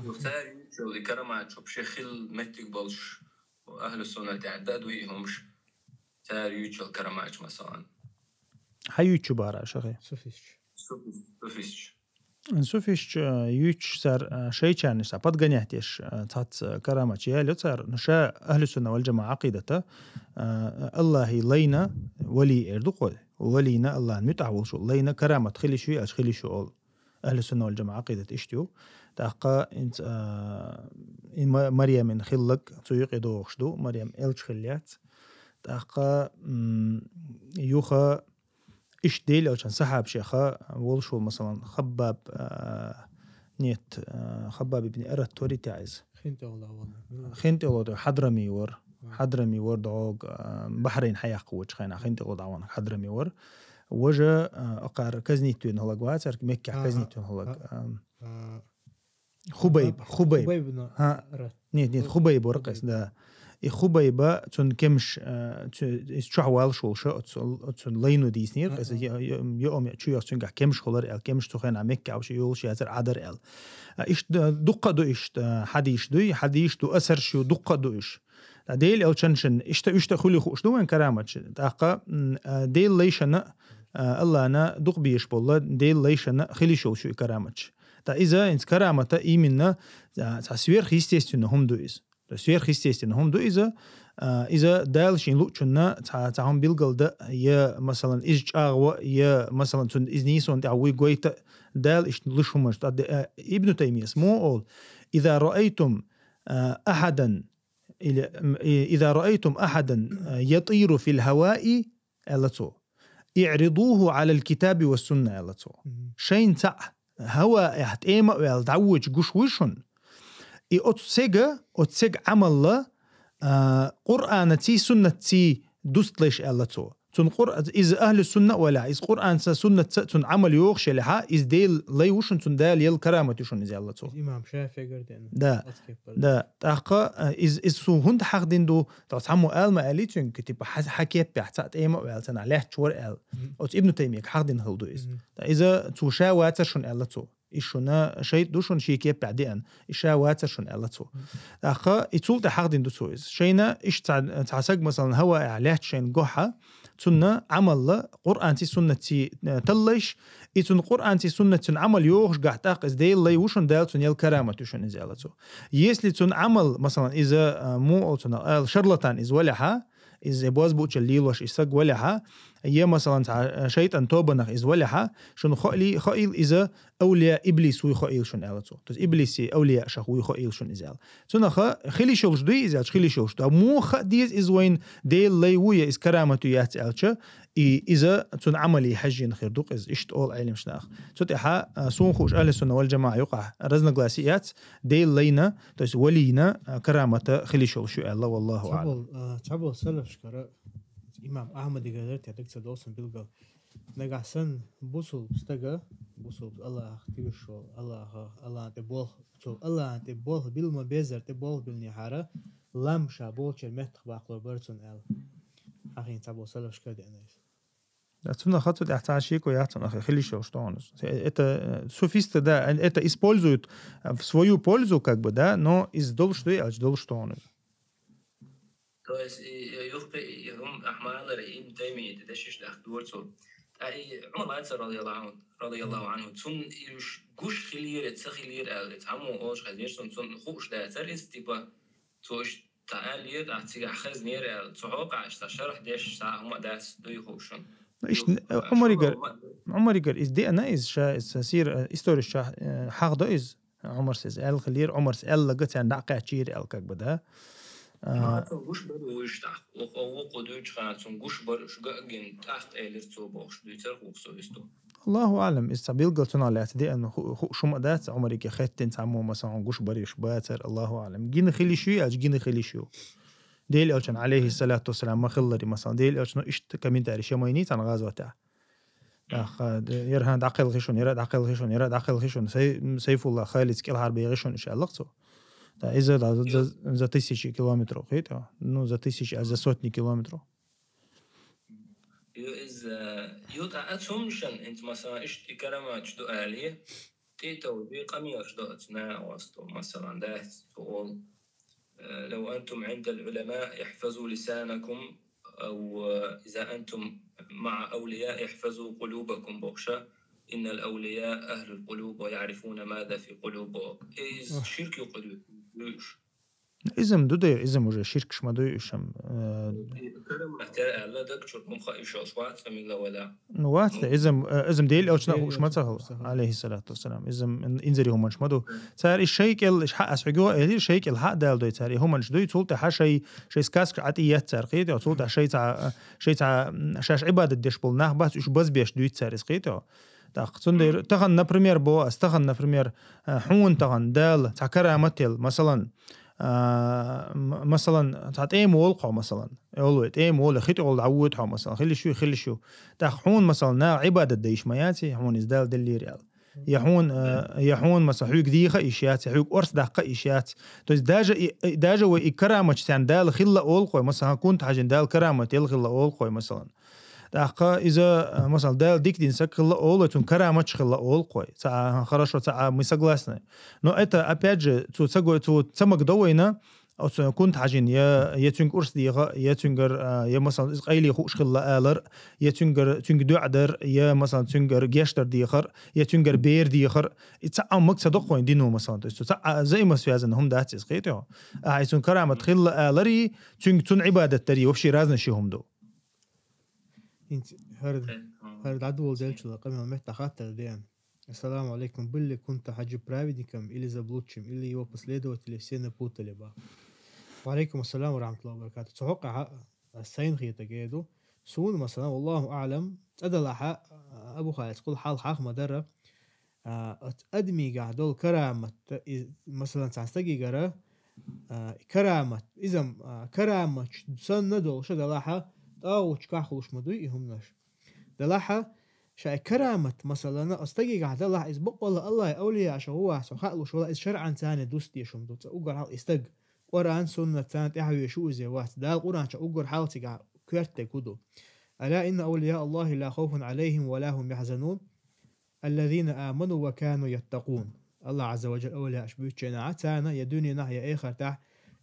Юха цара юьйцуш йолу и карамат шуьга шен хилла меттиг болуш, ахьлу суннатехь дан а дуй и хӀумаш, цара юьйцуш йолу караматаш, масалан. Хьан юьйцуш бара шахе? Суфисташ. Суфис-, суфисташ. Суфисташ, э, юьйцуш цара, э, шайчарнаш цхьа подгонять деш, э, цхьацца караматаш яьлла цара, ну, ша ахьлу сунна вал джамаӀа Ӏакъидата, э, Аллахье лайна вали эр ду кхо. Валийна Аллахьан муьтӀахь волуш ву. Лайна карамат хила йиш ю аьлча хила йиш ю олу. Ахьлу сунна вал джамаӀа Ӏакъидат иштта ю. ТӀаккха инца, а, и Ма-, Марьямин хилларг цу юкъе догӀуш ду, Марьям элча хилла яц. ТӀаккха, м, юха иштта Делан элчан сахьабашеха волуш ву, масалан, Хаббаб, а, нет, а, Хаббаб ибн Арат варий те иза? Хин тӀехула вала. Хин тӀехула, Хьадрами вара. Хьадрами вара догӀу, а, Бахрейн хьаяккха вочу хенахь Хин тӀехула дӀавахана Хьадрами вара. Важа, а, акхар казнить вина хӀаллаг вацара, Меккехь казнить вина хӀаллаг. А, Хубайб, Хубайб. Хубайб, но Ха. Нет, нет, Хубайб вара кхес, да. И Хубайба цунна кемаш, а, цу-, иза чохь валуш волуша, оцу-, оцунна лайно дийцинера, кхес, я, я, я, ом, я, чу йоьху цуьнгахь кемаш хилар аьлла, кемаш цу хенахь Меккехь вуьш йолуш яцара Ӏадар аьлла. А, иштта дуккха а ду иштта, а, хьадийш дуй, хьадийш ду, асарш ю, дуккха а ду уьш. Ткъа Делан элчанна иштта, иштта хуьлий хууш ду вайн караматаш. ТӀаккха, м, а, Делан лайшана, а, Аллана дукха безаш болла, Делан лайшана хила йиш йолуш ю и караматаш. Ткъа иза, хӀинца карамата именно, а, цхьа сверхъестественно хӀума ду иза. То есть сверхъестественно хӀума ду иза, а, иза Дала шен луучунна цхьа, цхьа хӀума билгал дан, я, масалан, иза чӀагӀво, я, масалан, цунна иза нийсонна тӀехь вуй гойта, Дала иштта луш хӀуманаш. Ткъа де-, а, Ибн Таймияс муха олу: «Иза раайтум, а, ахьадан», или, м, и, «Иза раайтум ахьадан, а, ятиру фил хаваи», аьлла цо, «иӀридуху Ӏалал китаби ва сунна», аьлла цо. Шайна цхьаъ хӀаваэхь тӀема а ваьлла дӀавоьдуш гуш вуй шуна? И оцу цега, оцу цега Ӏамалла, а, Къуръанаций, суннатций дусталайш, аьлла цо. Цунна Къур-, иза ахьлу сунна а валехь, иза Къуръанца, суннатца цунна Ӏамал йохуш елехьа, иза Делан лай ву шуна, цунна Дала елла карамат ю шуна иза, аьлла цо. Иза имам ШафиӀигара деана. Да. Оцу кепара. Да. ТӀаккха, а, иза, иза цо хӀунда хьахдина ду, тӀаккха цхьаммо ала ма аьллий цуьнга, типа, хьа-, хьан кеппехь цхьаъ тӀема а ваьлла, цхьанхьа лаьтташ вара аьлла. Оцу Ибн Таймияга хьахдина хилла ду иза. Иза цо ша вацара шуна, аьлла цо. И шуна шайтӀа ду шуна шен кеппехь деана, и ша вацара шуна, аьлла цо. ТӀаккха и цул тӀе хьахдина ду цо иза. Шайна иштта цхьа, цхьа саг, масалан, хӀаваэхь лаьтташ шайна гохьа, цунна Ӏамалла, Къуръанций, суннатций, э, таллайш, и цунна Къуръанций, суннатций цунна Ӏамал йохуш гахь, тӀаккха иза Делан лай ву шуна, Дала цунна елла карамат ю шуна иза, аьлла цо. Если цунна Ӏамал, масалан, иза, э, муха олу цунах ала, шарлатан иза валехьа, иза бозбуунчалла лелош и саг валехьа, я, масалан, цхьа, э, шайтӀан тобанах иза валехьа, шуна хоили-, хоийла иза авлия иблис вуй хоийла шуна, аьлла цо. То есть иблиси авлияшах вуй хоийла шуна иза, аьлла. Цунаха хила йиш йолуш дуй иза, аьлча хила йиш йолуш ду. А муха хаа деза иза вайна Делан лай ву я иза карамат ю яц аьлча, и иза цунна Ӏамале хьаьжжина хир ду-кх иза, иштта олу Ӏеламнаха. Цу тӀехьа, а, суна хууш, ахьлу сунна вал джамаӀа юкъахь разногласи яц, Делан лайна, то есть валийна, а, карамата хила йиш йолуш ю аьлла, валлаху аӀлам. Цхьаболу, а, цхьаболу салафашкара, имам Ахьмадигара дара те, дагца долу сан билгал. Нагахь санна бусулба стага, бусулба Аллахах тивш волу, Аллахах, Аллахьан тӀе болх, цо Аллахьан тӀе болх билла ма беззара тӀе болх биллинехьара, лам ша болчеран меттах баккхалур бара цунна аьлла. Ахьа хӀинца цхьаболу салафашкара деана иза. Да, цунах хацу тӀехь цхьа шеко яц цунах, хила йиш йолуш тхуна. Это, э, суфисты, да, это используют, э, в свою пользу, как бы, да, но иза долуш дуй аьлча долуш тхуна. То есть, и, и, юххе, и, хӀума Ахьмадара Ибн Таймийта дешиш дахка дора цо. Ткъа и Ӏумар вацара, радияллаху, радияллаху анху, цунна и уьш гуш хилийра, ца хилийра аьлла, цхьаммо олуш хезира цунна, цунна хууш дацара иза, типа, цо уьш цхьа аьллера, ахь цигахь хезнера аьлла, цу хьокъехь цхьа шархь деш, цхьа хӀума а дац, дуй хууш шуна. Ну, иштта, Ӏумаригара, Ӏумаригара иза деана, иза ша, иза сира, э, историш чохь, э, хьахдо иза. Ӏумарс иза аьлла хилира, Ӏумарс аьллага царна дӀакхаьччийра аьлла, как бы, да. А, Цун гуш бар уж тӀаккха. Вукхо, вукхо дуьйцу хана цун гуш бар уж га а гина, тӀаккха элира цо бохуш дуьйцара вукхо со висту. Аллаху аълам, иза цхьа билггал цунах лаьцна деана ху- ху- шума а дац, Ӏумарага хеттина цхьаммо, масалан, гуш бар уж бацара, Аллаху аълам. Гина хила йиш ю аьлча, гина хила йиш ю. Дела элчан, алейхиссалату вассалам, ма хиллари, масалан, Дела элчано иштта комментарий шамайни цхьана гӀазотехь. ТӀаккха, д- яра хӀан дӀакхелхи шуна, яра дӀакхелхи шуна, яра дӀакхелхи шуна, Сай- Сайфулла Халид кӀелхьарбехи шуна, иша аьллах цо. ТӀа иза да, за, за тысячи километров, хетӀа? Ну, за тысячи, а за сотни километров. Ю иза, ю тӀа а цумшан, инц масалан, иштта и караматаш ду али, тӀитов би къамелаш ду ац на васту, масалан, дац цу ол. لو أنتم عند العلماء احفظوا لسانكم، أو إذا أنتم مع أولياء احفظوا قلوبكم بوخشة، إن الأولياء أهل القلوب ويعرفون ماذا في قلوبهم. Из ширк юкъуьйтуш. Изам ду дайра, изам уже ширкаш ма дуй уьшам. Э, Карамат яр аьлла, даг чуркум ха ишалш вац, амилла вала. Ну, вац, да, изам, э, изам Дела элчана Дела хууш ма элчана цахал, хууш цахал. Алейхиссалату вассалам. Изам ин- инзари хӀуманаш ма ду. Цар иш шай кӀел, иш хьа, ас хьуьгу элира, шай кӀел хьа дала дой цар, и хӀуманаш дуй, цул тӀаьхьа шай, шай сказка Ӏати ет цар, кхетӀо, цул тӀаьхьа шай цхьа, шай цхьа, м, шаш Ӏибадат деш болу нах бац, уьш базбеш дуьйцу цар, из кхетӀо. ТӀаккха цундела, тахан, например, бо ас, тахан, например, э, хьуна тахан Дала цхьа карамат ел, масалан, а, м- масалан, цхьа тӀема волу хьо, масалан. Олу, тӀема волу, хи тӀе волу дӀавоьду хьо, масалан. Хилиш ю, хилиш ю. ТӀаккха хьуна, масалан, наха Ӏибадат дайш ма яций, хьуна иза Дала деллийра аьлла. Я хьуна, а, я хьуна, масалан, хьуьга дийха иш яц, я хьуьга орс даккха иш яц. То есть даже и, и- даже вай и караматаш царна Дала хилла олу хой, масалан, кунта хьажин Дала карамат ел хилла олу хой, масалан. ТӀаккха иза, а, масалан, Дала дика дина саг хилла олу, цун караматаш хилла олу хой. Ца, а, хорошо, ца, а, мы согласны. Но это, опять же, цу ца го- цу ца мага до вайна, оцу кунта хьажин, я, я цуьнга урс дийха, я цуьнгар, а, я, масалан, иза къайле хууш хилла алар, я цуьнгар, цуьнга дуьа дар, я, масалан, цуьнгар гештар дехар, я цуьнгар бер дехар. И ца а маг ца доккхойн дино, масалан. То есть, ца а взаимосвязанный хӀума дац иза, кхетӀо. А, и цуьнга карамат хилла алари, цуьнга цун Ӏибадат дари, вообще разный ши хӀума ду. ХӀинца хӀара, хӀара дӀадолу делчул къамел меттахь хаттар деана. Ассаламу алейкум. Были кунта хаджи праведником или заблудшим, или его последователи все напутали ба? Ва алейкум ассалам ва рахматуллахи ва баракату. Цу хьокъа сайна хетаг ду. Суна, масалан, валлаху аълам, цӀа далахьа, Абу Халид, кхул хьал хьах ма дара, а, оц адамигахь долу карамат, и, масалан, цхьа стагигара, а, карамат, изам, а, карамат санна долуша далахьа, тӀагӀучу кахь хуьлуш ма дуй и хӀуманаш. Далахьа, шай карамат, масалана, оц стагигахь далахь, иза бакъвалла Аллахьи авлияаша гӀу вац, хьо хаалуш вала, иза шарӀан царна дустешум ду, цӀа угар хьал и стаг. Къуръан, суннат царна тӀаьхьавеш ю иза вац. Дала Къуръан чу угар хьал цигахь коьртаг хӀу ду. Ала инна авлия Аллахи ла хауфун алейхим ва ла хум яхзанун. Аллазина аману ва кану яттакъун. Аллах Азза ва Джалла авлияаш буьйцучу нахьа, царна я дуьненахь, я эхартахь,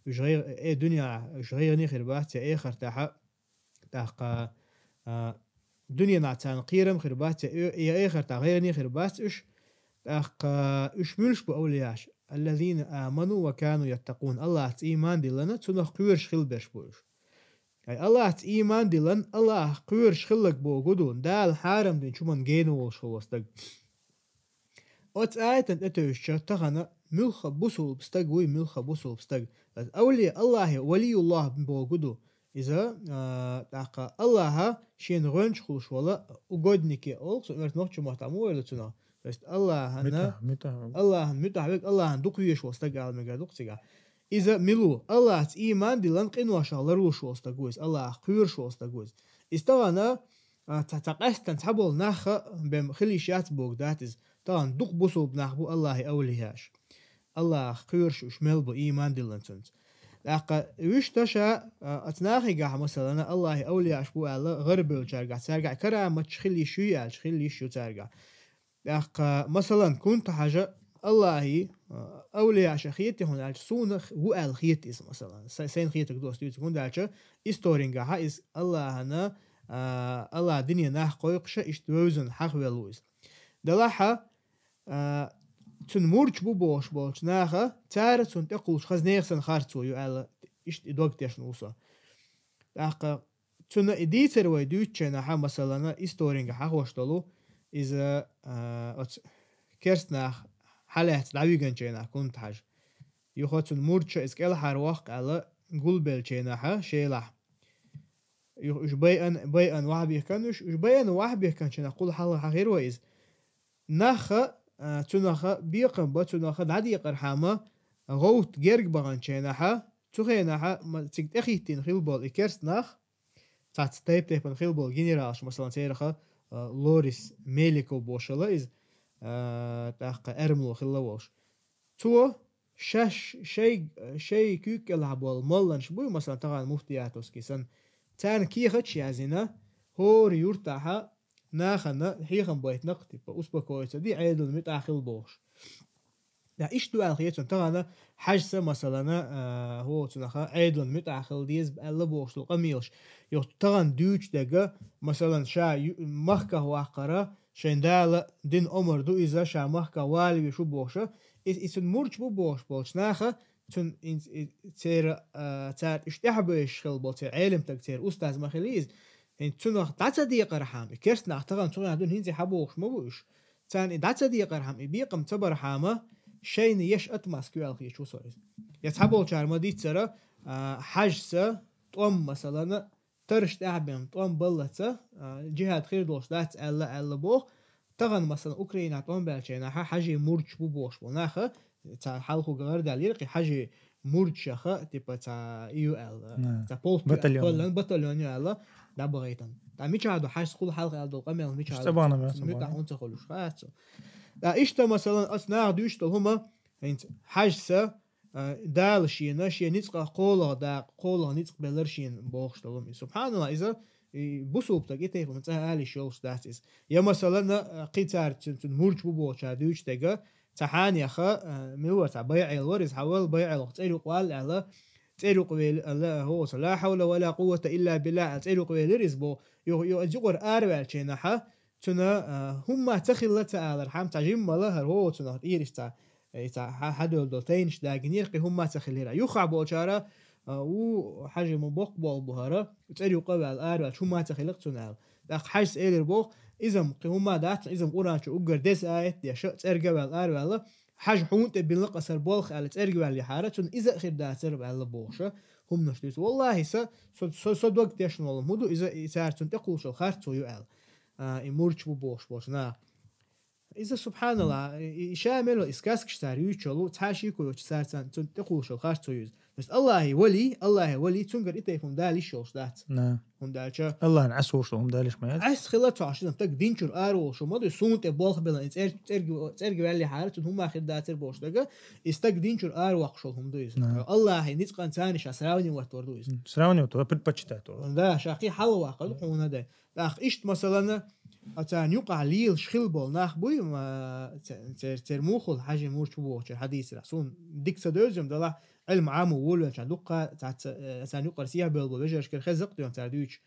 уьш гӀай-, э, дуьненахь уьш гӀайгӀане хир бац, я эхартахьа, тӀаккха, а, дуьненахь царна кхерам хир бац, я э-, я эхартахь гӀайгӀане хир бац уьш, тӀаккха уьш муьлш бу авлияаш? Аллазина аману ва кану яттакъун. Аллахьца ийман диллана, цунах кхоьруш хилла берш бу уьш. Ай, Аллахьца ийман диллан, Аллахьах кхоьруш хилларг боху ду, Дала хьарам динчу хӀуманна гена волуш хилла стаг. Оцу аятан тӀетевжича, тахана муьлхха бусулба стаг вуй, муьлхха бусулба стаг. Аса авлия Аллахье валиюллах боху ду. Иза, а, тӀаккха Аллахьа шена гӀоьнча хуьлуш вала угоднике олу, со оьрта нохча мотт муха ойла цунах. То есть Аллахьана, Митахь, митахь. Аллахьан муьтӀахь верг, Аллахьан дукха везаш волу стаг ала мегар ду-кх цигахь. Иза мила ву? Аллахьца ийман диллан къиношах ларлуш волу стаг ву иза, Аллахьах кхоьруш волу стаг ву иза. Иза тахана, а, цхьа, цхьа къаьстина цхьаболу нахха бен хила йиш яц боху дац иза. Тахана дукха бусулба нах бу Аллахьи авлияаш. Аллахьах кхоьруш уьш мел бу ийман диллан цуьнца. ТӀаккха вуьш таша, а, оцу нахигахь, масалана, Аллахьи авлияаш бу аьлла, гӀарабевллачаьргахь, цаьргахь караматаш хила йиш юй аьлча, хила йиш ю цаьргахь. ТӀаккха, масалан, кунта хьажа Аллахьи, а, авлияаша хетий хьуна аьлча, суна х-, ву аьлла хета иза, масалан. Сай-, сайна хетаг ду ас дуьйцург, хӀунда аьлча исторингахьа иза Аллахьана, а, Аллахьан дине нах кхойкхуша, иштта вевзина хьахвелла ву иза. Делахьа, а, цуьнан мурдаш бу бохуш болчу наха, цара цунна тӀекхуллуш хаза нехан санна харцо ю аьлла, иштта и дог тешна ву со. ТӀаккха цунна и дийцар вай дуьйцучу хенахьа, масалана, исторингахь хьахош долу, иза, а, оцу керст наха хьалаьцна дӀавигначийнахьа кунта хьажа. Юха цун мурдаш иза кӀелхьарваккха аьлла, гулбеллачийнахьа шелахь. Юха уж байъан, байъан вахьабехкан уж, уж байъан вахьабехканчийнахьа кхул хьалха хьахир вай иза. Наха, а, цунаха бекхам ба, цунаха дӀадекъархьама, гӀовт герга баханчийнахьа, цу хенахьа, ма, цига тӀехиттина хила бола и керста нах, цхьацца тайп-тайпана хила бола генералаш, масала, цераха, а, Лорис Меликов бошала иза, а, тӀаккха Эрмло хила волаш. Цо шаш, шай, шай куьйга кӀелахь бола молланаш буй, масала, тахана муфтиятовский санна. Царна кехаташ язйина, хӀора юртахьа нахана хьехам байтинакх, типа, успокоиться ди, Ӏедална муьтӀахь хила бохуш. Да, иштта ду аьлла хеташ, тахана хьажса, масалана, а, хӀо, цунаха Ӏедална муьтӀахь хила деза аьлла бохуш долу къамелаш. Йоху тахана дуьйцуш дерг, масалан, ша ю-, махках ваккхара, шайн Дала дина омар ду иза, ша махках вала везаш ву бохуша, и, и цун мурдаш бу бохуш болчу наха, цун ин-, и, церан, а, цара уьш тӀаьхьабевзаш хила болу, церан Ӏелам стаг, церан устаз ма хила иза. ХӀинца цунах дӀа ца декъархьама, и керста нах тахана цу хенахь дуьйна хӀинца хьан бохуш ма бу уьш. Царна и дӀа ца декъархьама, и бекхам ца бархьама, шайна еш атмаска ю аьлла хеташ ву со иза. Я цхьаболчара ма диццара, а, хьажса, тӀом, масалана, тарш тӀаьхьабен тӀом баллаца, а, джихад хир долуш дац аьлла, аьлла боху. Тахана, масалан, Украинахь тӀом баьлчийнахьа хьажий мурдаш бу бохуш болу наха, цхьа хьалхуга гӀардаьллера, кхин хьажий мурдашаха, типа, цхьа и ю аьлла, Да. цхьа полк ю аьлла, Батальон. Батальон ю аьлла, дӀабахийтина. ТӀа мичахь ду хьажса хул хьалха аьлла долу къамел, мичахь Ца ду? бахана, ца МуьтӀахь бахана. ХӀунца хуьлуш хац цо. ТӀа иштта, масалан, ас наха дуьйцуш долу хӀума, хӀинца хьажса, а, Дала шена, шен ницкъах кхоалгӀа дакъа, кхоалгӀа ницкъ беллар шена бохуш долу хӀума. И, субханалла, иза, и бусулба стаг и тайпана цӀа алиш йолуш дац иза. Я, масалан, а, кхин цара цун, цун мурдаш бу бохучара дуьйцуш дерг, цхьа хьанеха, а, мила вара, цхьа байӀел вара иза, хьавал байӀел, цӀер юкъа вала аьлла, цӀер юкъа вели, аьлла, хӀо, ца, ла хьавла ва ла къуввата илла билла, аьлла, цӀер юкъа велира иза бо, ю-, ю-, юкъара араваьллачийнахьа, цуьнан, а, хӀумма ца хилла ца алар, хьан цхьа жимма ла хӀара, хӀо, цунах тӀера иштта, и цхьа хьа-, хьадевлла долу тайнаш дагийнера, кхин хӀумма ца хилира. Юххехь болчара, а, ву хьажий ма боккха болу бу хӀара, цӀер юкъа а ваьлла, араваьлча хӀумма ца хилла цунна аьлла. ТӀаккха хьажас элира боху, иза-м кхин хӀумма дац, иза-м Къуръан чу уггар деза аят а деша, цӀерга а ваьлла, араваьлла, хьажа хьуна тӀе биллакъа сар болх аьлла, цӀерга ваьллехьара, цунна иза а хир дацара аьлла бохуша, хӀуманаш дуьйцу. Валлахи, са, со, со, со дог тешна волу хӀума ду, иза, и цара цунна тӀекхуллушалла харцо ю аьлла. А, и мурдаш бу бохуш болчу наха. Иза, субханалла, и, и ша мел и сказкаш цара юьйцуш йолу, цхьа шеко йоцуш цара цан-, цунна тӀекхуллушалла харцо ю иза. То есть Аллахьи вали, Аллахьи вали, цуьнгара и тайпа хӀума Дала йиш йолуш дац. На. ХӀунда аьлча Аллахьна Ӏесволуш хӀума Дала йиш ма яц. Ӏес хила цхьа ши стаг динчуьра араволуш хӀума ду, суна тӀе болх белла, и цӀер-, цӀерга, цӀерга ваьллехьара, цунна хӀумма хир дацара бохуш дага, и стаг динчуьра аравоккхуш волу хӀума ду иза. На. Аллахьи ницкъан царна ша сравнивать вар ду иза. Сравнивать вар, предпочитать вар. Да, ша кхин хьалаваккха ду хьуна дай. ТӀаккха иштта, масалана, а царна юкъахь лелаш хила болу нах буй, ма, ца-, цер-, цер мухул хьажий мурдаш бу бохучу хьадийсарахь. Суна дика ца девза-м далахь, Ӏилма Ӏамо волавелчахь дуккха, цаца, э, царна юкъара сехьа бевлла бу вежаршкара хеза-кх тхуна цара дуьйцуш.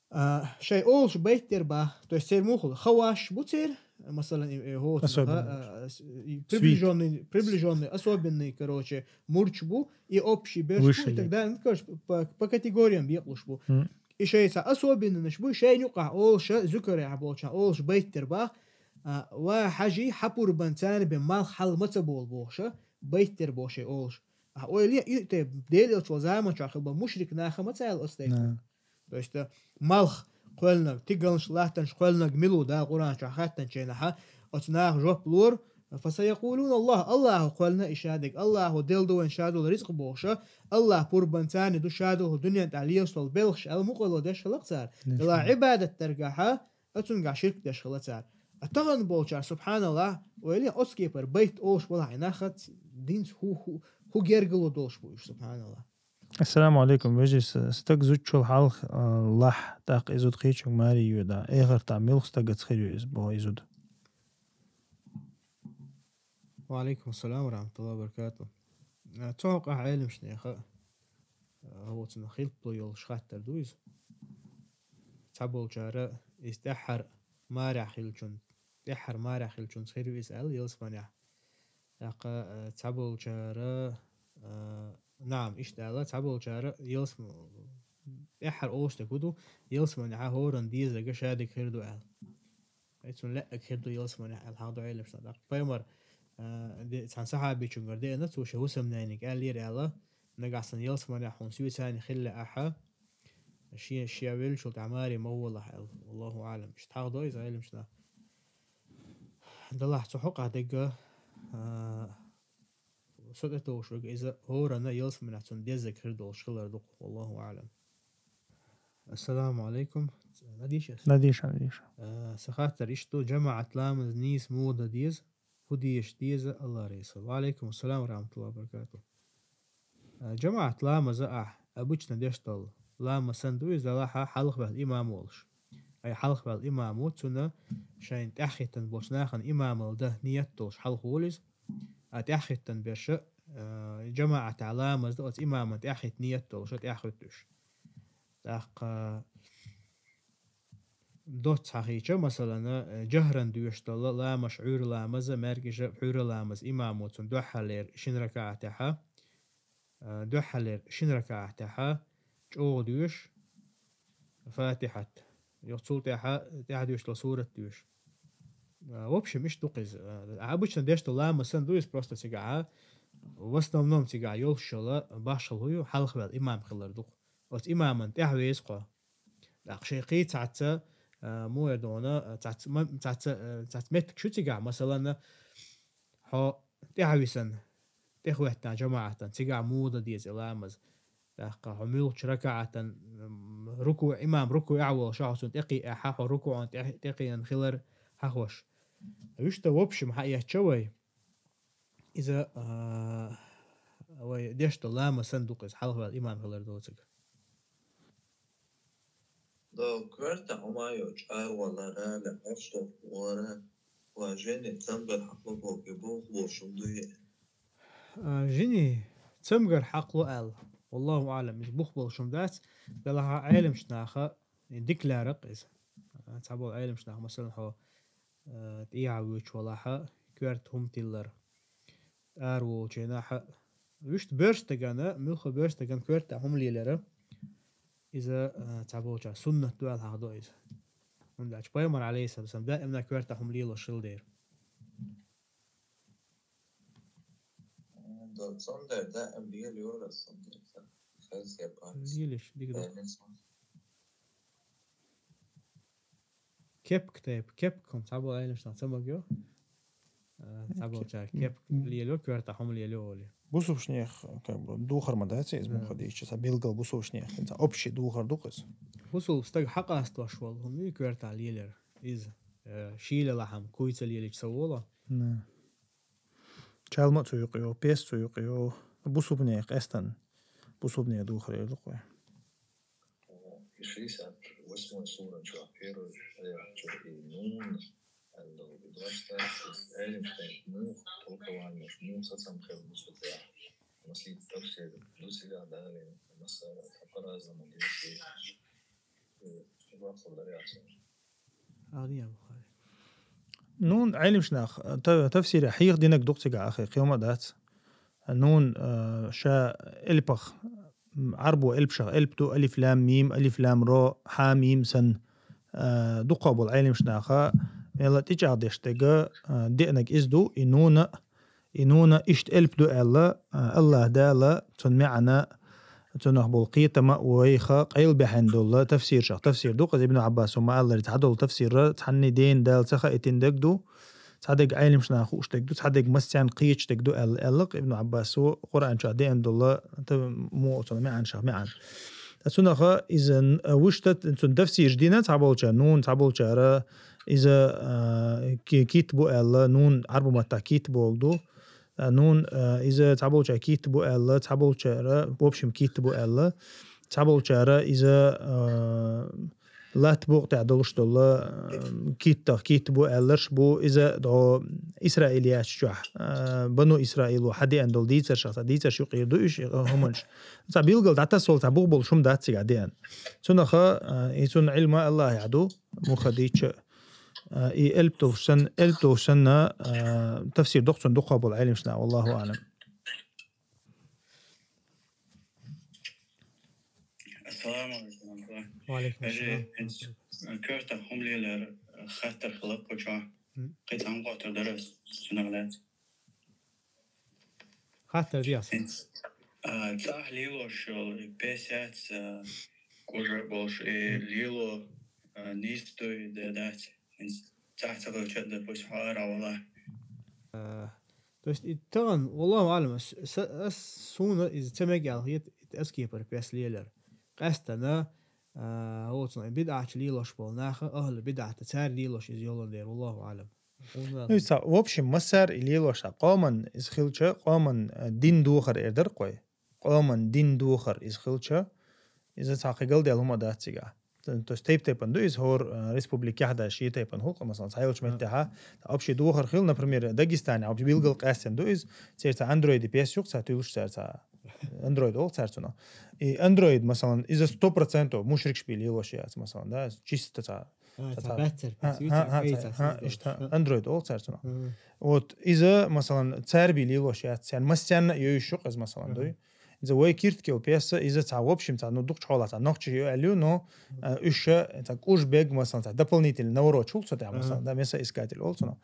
А, шайн олуш байт тера бах, то есть цер мухул хаваш бу цер, масалан, и, и, хӀо, Особенный. а, а, с-, и, приближённый, приближённый, особенный, короче, мурдаш бу, и общий берш бу, и Высший. так далее. Ну, короче, по, по категориям бекъалуш бу. М. И шайца особенныйнаш бу, шайна юкъахь олуша, зуькарехь болчахь олуш байт тера бах, а, ва хьажий, хьан пурбан царна бен малх хьал ма ца болу бохуша, байт тера боху шайн олуш. А ойла е, и те, Дела элча волу заман чохь хила бан мушрик наха ма ца аьлла оцу тайпа. Да. То есть, а, малх кхоьллинарг, тигалнаш, латтанаш кхоьллинарг мила ву Дала Къуръан чохь хаьттинчийнахьа, оцу наха жоп лора, «Фасаякъулуна Аллах», Аллахо кхоьллина и шадерг, Аллахо делла ду вайн шадолу рицкъ бохуша, Аллах пурбан царна ду шадолу дуьнен тӀехь лелаш долу белхаш аьлла мукъало деш хилла-кх цара. Деш Дела хилла. Ӏибадат дергахьа, а цуьнгахь ширк деш хилла цара. А тахана болчара, субханаллах, ойла е, оцу кепара байт олуш балахь и нахац динца хӀу, хӀу, хӀу гергало долуш бу уьш, субханаллах. Ассаламу алейкум, вежарий, с-, стаг зудчул хьалха, а, лахь, тӀаккха и зуда кхечуьнга маре йоьду. Эхартахь муьлха стагаца хир ю иза, боху и зуда. Ва алейкум ассалам ва рахматуллахи ва баракатух. А, цу хьокъехь Ӏеламнеха, а, хӀоцунах хилпало йолуш хаттар ду иза. Цхьаболчара иза тӀаьххьара марехь хиллачун-, тӀаьххьара марехь хиллачунца хир ю иза аьлла, ялсаманехь. ТӀаккха, а, цхьаболчара, а, наам, иштта аьлла, цхьаболчара ялсам-, тӀаьххьара олуш дерг хӀун ду, ялсаманехьа хӀоранна дезарг шадерг хир ду аьлла. Ай, цунна лаьа хир ду ялсаманехь аьлла, хьан ду Ӏеламнаха. ТӀаккха пайхамар, Э, де-, цхьан сахьабичунгара деана, цо шен хӀусамнайниг аьллера аьлла, нагахь санна ялсаманехь хьуна соьца хилла ахьа, шен, шен веллачул тӀаьхьа маре ма волахь аьлла. Валлаху аӀлам. Иштта хьахдо иза Ӏилманчу наха. Делахь цу хьокъехь дерг, а, со тӀетовжаш верг иза хӀоранна ялсаманехь цунна дезарг хир долуш хилар ду-кх. Валлаху аӀлам. Ассаламу Ӏалайкум. Ладийша? Ладийша, ладийша. А, сан хаттар иштта ду, жамаӀат ламаз нийса муха дан деза? ХӀун деша деза, АллахӀ реза хуьлда. Ва Ӏалайкум ассалам ва рахьматуллахӀи ва баракатухӀ. А, жамаӀат ламаза ахь обычно деш долу ламаз санна ду иза, делахь хьалхаваьлла имам волуш. Ай хьалхаваьлла имам ву, цунна шайна тӀаьххӀиттина болчу нахана имамалла дан ниет долуш хьалхаволу иза. А тӀаьххӀиттина берш, а, жамаӀатехь ламаз дан оцу имаман тӀаьххӀитта ниет долуш тӀаьххӀуьттуш. ТӀаккха доцца хьахийча, масалана, э, жахран доьшуш долу ламазаш, Ӏуьйра ламаза, маьркӀажа Ӏуьйра ламаз имамо цунна дуьххьарлера шина ракаӀатехьа, э, дуьххьарлера шина ракаӀатехьа чӀогӀа доьшу Фатихьат. Юха цул тӀаьхьа, тӀаьхьа доьшуш долу сурат доьшу. Э, в общем, иштта ду-кх иза. Э, обычно деш долу ламаз санна ду иза, просто цигахьа, в основном цигахь йолуш йолу башхалла хӀун ю, хьалхаваьлла имам хилар ду-кх. Оцу имаман тӀаьхьа веза-кх хьо. ТӀаккха шайн кхин цхьацца, а, муха эр ду хьуна, цхьацца ма-, цхьацца, а, цхьацца меттигаш ю цигахь, масалана, хьо тӀаьхьа висина, тӀехӀоьттина жамаӀатан, цигахь муха дан деза и ламаз. ТӀаккха хьо муьлххачу ракаӀатан, м, рукуӀ, имам рукуӀехь волуш, хьо цунна тӀекхиъна, хьо рукуӀан тӀе-, тӀекхиъна хилар хьахош. Вуьшта, в общем, хьаэцча вай, иза, а, вай деш долу ламаз санна ду-кх иза, хьалхаваьлла имам хилар доцург. До коьрта хӀума йо чӀагӀвалара, лаьхьаш дохура, ва жени цамгар хьакъу бохи боху болуш хӀума дуй? А, жени цамгар хьакъ ло аьлла. Валлаху аӀлам, иза бух болуш хӀума дац, делахь Ӏеламчу наха дика лаьрра-кх иза. А, цхьаболу Ӏеламчу наха, масалан, хьо, а, тӀехьа воьдуш валахьа, коьрта хӀума тиллар. Ара волчу хенахьа, вуьшта боьрша стагана, муьлхха боьрша стагана коьрта хӀума лелара, иза, а, цхьаболчара суннат ду аьлла хьахдо иза. ХӀунда аьлча Пайхамар, Ӏалайхиссалату вассалам, даимна коьрта хӀума лелош хилла дера. До цундер даим лелайора цундер. Хаза я панс. Лелаш, дика ду. Даим цундер. Кепка тайпа, кепка хӀума цхьаболу Ӏеламчу наха ца магайо. А, цхьаболчара кепка лелайо, коьрта хӀума лелайо олий. Бусулбанех, как бы, духар ма дац иза, да, муха дийцича, цхьа билггал бусулбанех, цхьа общий духар ду-кх иза. Бусулба стаг хьакъастош волу хӀума ю коьрта лелаяр. Иза, э, шийла лахьам куй ца лелийча ца волу. Да. Чалма а цу юкъа йо, пес цу юкъа йо, бусулбанех къаьстина, бусулбанех духар эр ду-кх вай. И шестьдесят восьмой сура чохь, первый аят чохь и Нун, аьлла долу, и двадцать второй, Ӏеламчу наха муха толкованеш, муха сацам хир бу цу тӀехь. Маслица тафсир ду цигахь далийна, массара а по-разному дийцира. И ваккхал дар яц. АгӀниябухари. Ну, Ӏеламчу наха, та-, тафсире хьеха динарг ду-кх цигахь, ахи, кхин хӀума а дац. Нун, а, ша элпах, м, Ӏарбо элпашах элп ду, алиф лам мим, алиф лам ро, хьа мим санна, а, дукхах болу Ӏеламчу наха мелла тӀечӀагӀдеш дерг, а, деанарг иза ду, и нуна, и нуна иштта элп ду аьлла, а, АллахӀ Дала цунна маьӀна, цунах болу кхетам а вайха къайлабаьхьина долу тафсиршах тафсир ду, кхуза Ибн Ӏаббасо ма-аллара, цхьадолу тафсирра цхьанний дена Дала ца хаийтина дерг ду, цхьадерг Ӏеламчу наха хууш дерг ду, цхьадерг массарна кхеташ дерг ду аьлла, аьлла-кх Ибн Ӏаббасо Къуръан чохь деана долу та-, муха цунах маьӀнашах маьӀна. Ткъа цунаха иза н-, а, вуьшта цунна тафсираш дина цхьаболчара, нун цхьаболчара иза, а, ки-, кит бу аьлла, нун Ӏарбу маттахь кит бохург ду. А, нун, а, иза цхьаболчара кит бу аьлла, цхьаболчара, в общем, кит бу аьлла. Цхьаболчара иза, а, латта букъа тӀехь долуш долу, а, киттах кит бу аьлларш бу, иза дӀо Исраил яьчу чохь, а, Бану Исраило хьадеана долу дийцаршах, цхьа дийцарш юкъера ду уьш, а, хӀуманаш. Цхьа билггал дӀатасса волу, цхьа бух болуш хӀума дац цигахь деана. Цунаха, а, и цунна Ӏилма АллахӀехь ду, муха дийцича. А, и элп долуш санна, элп долуш санна, а, тафсир ду-кх цунна дукхах болу Ӏеламчу наха, валлаху аӀлам. Ассаламу алейкум. Ва алейкум ассалам. Коьртах хӀума лелаяр хаттар хилла кху чохь. М. Кхин цхьа хӀума хоттур дара ас, цунах лаьцна. Хаттар деш. А, цӀахь лелош йолу пес яц, а, кӀужа болуш, и лело, а, нийсто ю де дац. ХӀинца цӀахь ца хилча, допустим, хьо ара вала. А, то есть, и тахана, валлаху аълам, ас, ас, суна иза ца мега аьлла хета, и ас кепара пес лелар. Къаьстана, а, оцу бидӀатчу лелош болу наха, ахӀлу бидӀата цара лелош иза йолун дера, валлаху аълам. Ну, ца, в общем, массар и лелош, а, къоман иза хилча, къоман, а, дин духар эр дара кхой. Къоман дин духар иза хилча, иза цхьа кхин галдел хӀума дац цигахь. То есть тайп-тайпана ду иза хӀор, а, республикехь да ши тайпана хӀулкъа, масалан, цхьа йолчу меттехьа, общий духар хила, например, Дагестане общий билгал къаьстина ду иза, церца андроиди пес юкъ, цхьа туьлуш церца андроид олу цара цунах. И андроид, масалан, иза сто процентов мушрикш бий лелош яц, масалан, да, чисто цхьа. Андроид олу цара цунах. Вот, иза, масалан, цара бий лелош яц, царна массаьрна а йовзуш ю-кх иза, масалан, дуй. Иза вай киртикел песса, иза цхьа, в общем, цхьа, ну, дукхачу хьолахь цхьа нохчий ю аьлла ю, но, э, уьш ша, цхьа кӀуж бег, масалан, цхьа дополнительный наворот чул цо тӀехь, масалан, да, месоискатель олу цунах.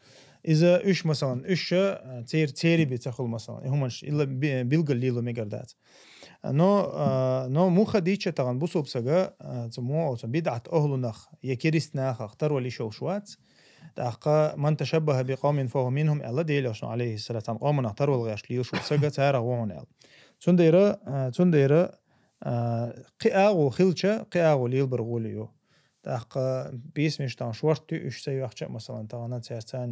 Иза уьш, масалан, уьш ша, э, цер-, церан бен ца хуьлу, масалан, и хӀуманаш, илла би-, билгал лело мегар дац. Но, а, но муха дийча тахана бусулба сага, а, цу муха оцу бидӀат ахӀлунах я керист нахах тарвала йиш йолуш вац. ТӀаккха «Ман ташаббаха би къавмин фа хӀува минхум» аьлла Делан Элчано, алейхиссалату, цхьана къоманах тарвала гӀеш лелаш волу сага царах ву хьуна аьлла. Цундела, а, цундела, а, кхин агӀо хилча, кхин агӀо лелабар гӀоли ю. ТӀаккха бийсамаш тахана шорта ю, уьш ца йоьхча а, масалан, тахана цаьрца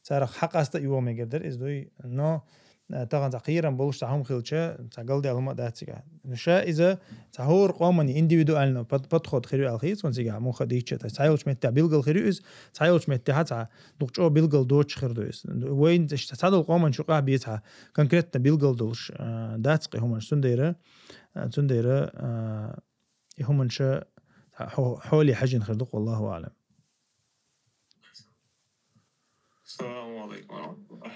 царах хьакъаста а йогӀу мегар дара иза дуй. Но, э, тахана цхьа кхерам болуш цхьа хӀума хилча, цхьа галдел хӀума а дац цигахь. Ша иза цхьа хӀора къоман индивидуально под-, подход хир ю аьлла хета суна цигахь, муха дийча, цхьа йолчу меттехь билгал хир ю иза, цхьа йолчу меттехь цхьа дукха чӀогӀа билгал доцуш хир ду иза. Вайн цхьадолу къоман чу къахь бен цхьа конкретно билгал долуш, э, дац кхин хӀуманаш. Цундела, э, цундела, э, и хӀуманаш хьо-, хьоле хьаьжжина хир ду-кх, валлаху аълам. Салам алейкум ва рахматуллах.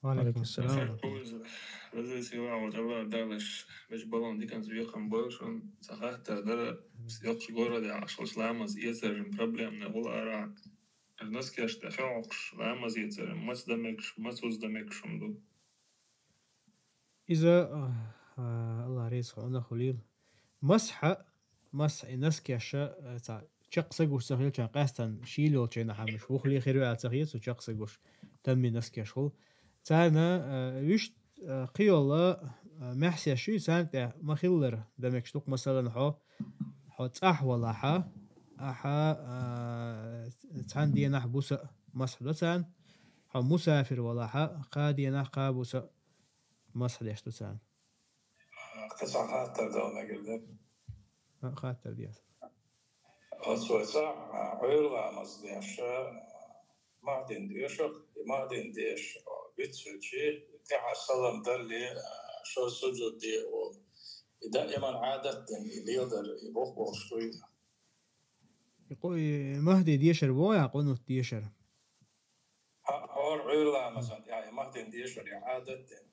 Ва алейкум салам. Разрешила вот Аллах далаш, беш балон дикан звуком больше, он цахахта дара, съёкш городе, ашалш ламаз, ецерин проблемный гулара. Наскеш да хёкш, ламаз ецерин, мац дамекш, мац уз дамекш ум ду. Иза, а, а, Аллах реза хуьлийла. Масхьа, масхьа и наскеша, а, цхьа чекх са гуш ца хилча, къаьстан шийла йолчайна хьамаш вухле хир ю аьлла ца хета, цу чекх са гуш, тамми наскеш хула. Царна, а, вуьшт, а, кхийолла, а, маьхсеш ю, царна тӀе ма хиллара дамекш ду-кх, масалан, хьо, хьо цӀахь валахьа, ахьа, а, цхьана денахь буса масхьа до царна, хьо мусафир валахьа, кхаа денахь кхаа буса масхьа деш ду царна. Кхин цхьа хаттар дала мегар дара. А, хаттар деза. Оцу вай цхьа, а, Ӏуьйра ламаз деш, а, Махдин доьшух, и Махдин деш, а, вицвичи, тӀаьхьа салам далли, а, шо сужуд де олу. И даиман Ӏадат дина, и леладар, и боху болуш дуй. И къу-, и Махди дешар боху я, къунут дешар? Хьа-, хьора Ӏуьйра ламазан тӀехь, и Махдин дешар, и Ӏадат дина.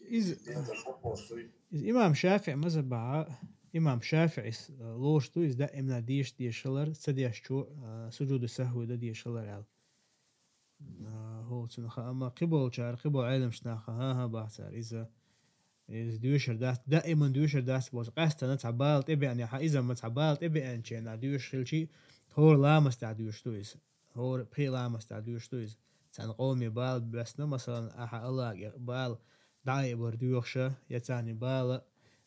Из, Леладар боху болуш дуй. Иза имам ШафиӀ мазхабахьа, имам ШафиӀис, э, лоруш ду, иза даимна деша дешалар, ца дешчо, э, сужуду сахви дан дешалар аьлла. Э, хӀо, цунах, амма кхиболчара, кхибол Ӏеламчу наха, хӀан-хӀа, бахцара, иза, иза доьшар дац, даиман доьшар дац боху, къаьстана цхьа бала тӀебеанехьа, иза ма цхьа бала тӀебеанченахь доьшуш хилчи, хӀора ламаз тӀехь доьшуш ду иза. ХӀора пхи ламаз тӀехь доьшуш ду иза. Цхьана къоме бала баьстина, масалан, ахьа Аллахьа бала дӀа а бар доьхуша, я царна бала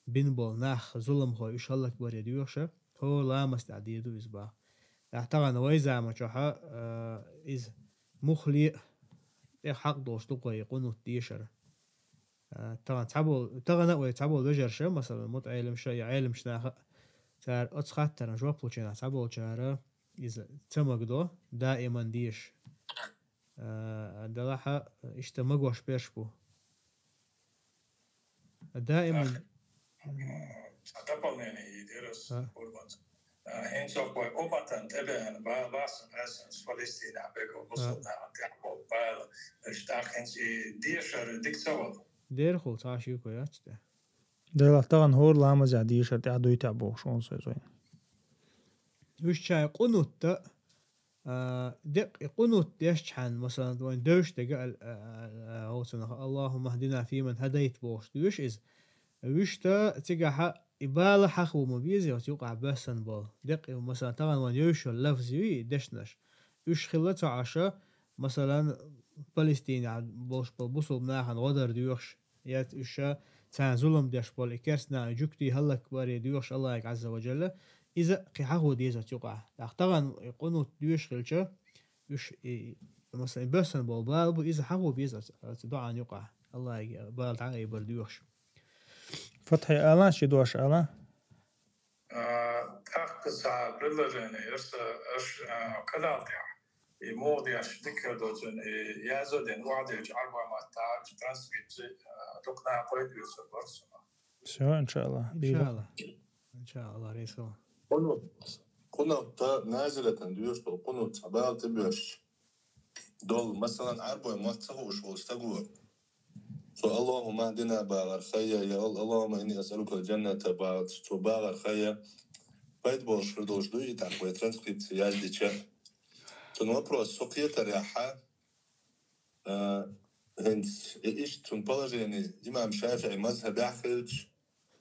бина болу нах, зуламхой уьш хӀаллакбаре доьхуша, хӀора ламаз тӀехь де ду иза баха. ТӀаккха тахана вай заман чохьа, а, иза муххале а тӀех хьакъ долуш ду кхо и къунут дешар. А, тахана цхьаболу, тахана а вай цхьаболу вежарша, масалан, мутаӀеламша я Ӏеламчу наха а, цара оцу хаттарна жоп лучийнахь цхьаболчара иза ца магадо, даиман деша. А, делахьа, иштта магош берш бу. Даиман. Цхьа дополнение йийдира ас, А. Курбан. А, хӀинца вай умматан тӀебеана ба-, бахьсан, бахьсан Палестинехь бегал бусулба нахана тӀехь болу бала. Иштта хӀинца и дешар дика ца вала. Дерхул цхьа шико яц те. Делахь тахана хӀора ламазехь дешар тӀехь дуй тӀехь бохуш, он соьзойн. Уьш чай къунутта, А, декъ и къунут дешчхьан, масалан, вайн девш дега ал-, а, а, а, оцунах, «Аллахумма хӀдина фиман хӀадайт» бохуш дуьш иза. Вуьшта цигахьа и бала хьахо ма беза, оцу юкъахь боьссан болу. Декъ и, масалан, тахана вайн йовш йолу лафз ю и дешнаш. Уьш хилла ца Ӏаша, масалан, Палестинехь болуш болу бусулба нахана гӀо дар доьхуш, я уьш царна зулам деш болу и керстанан жуьгтий хӀаллакбаре доьхуш Аллахьига Ӏазза ва Джалла, иза кхин хьахо деза оцу юкъахь. ТӀаккха тахана и къунут доьшуш хилча, уьш и, масалан, и боьссан болу бала бу, иза хьахо беза оцу, оцу доӀан юкъахь, Аллахьига бала дӀа а айбар доьхуш. Фатхье ала, ши дош ала. А, тӀаккха цхьа предложение, ерса аш, а, канал тӀехь. И муха деш дика хир доцун, и язо ден вахьделчу Ӏарбой маттахь транскрипци, а, дукха нахе пайда вирза барсуна. Всё, иншаллах. Иншаллах. Иншаллах, реза хуьлда. Къунут, къунут та назилатан доьшуш долу къунут цхьа бала тӀебоьжча долу, масалан, Ӏарбой мотт ца хууш волу стаг ву. Цо «Аллахумма хӀдина» бахар хайя, я «Аллахумма инни асъалукал джанната» бахар, цо бахар хайя. Пайда болуш хир долуш дуй и тӀаккха вай транскрипци яздича? Цуьнан вопрос со кхетарехьа, а, хӀинца и иштта цуьнан положение имам ШафиӀи мазхӀабехь хилча,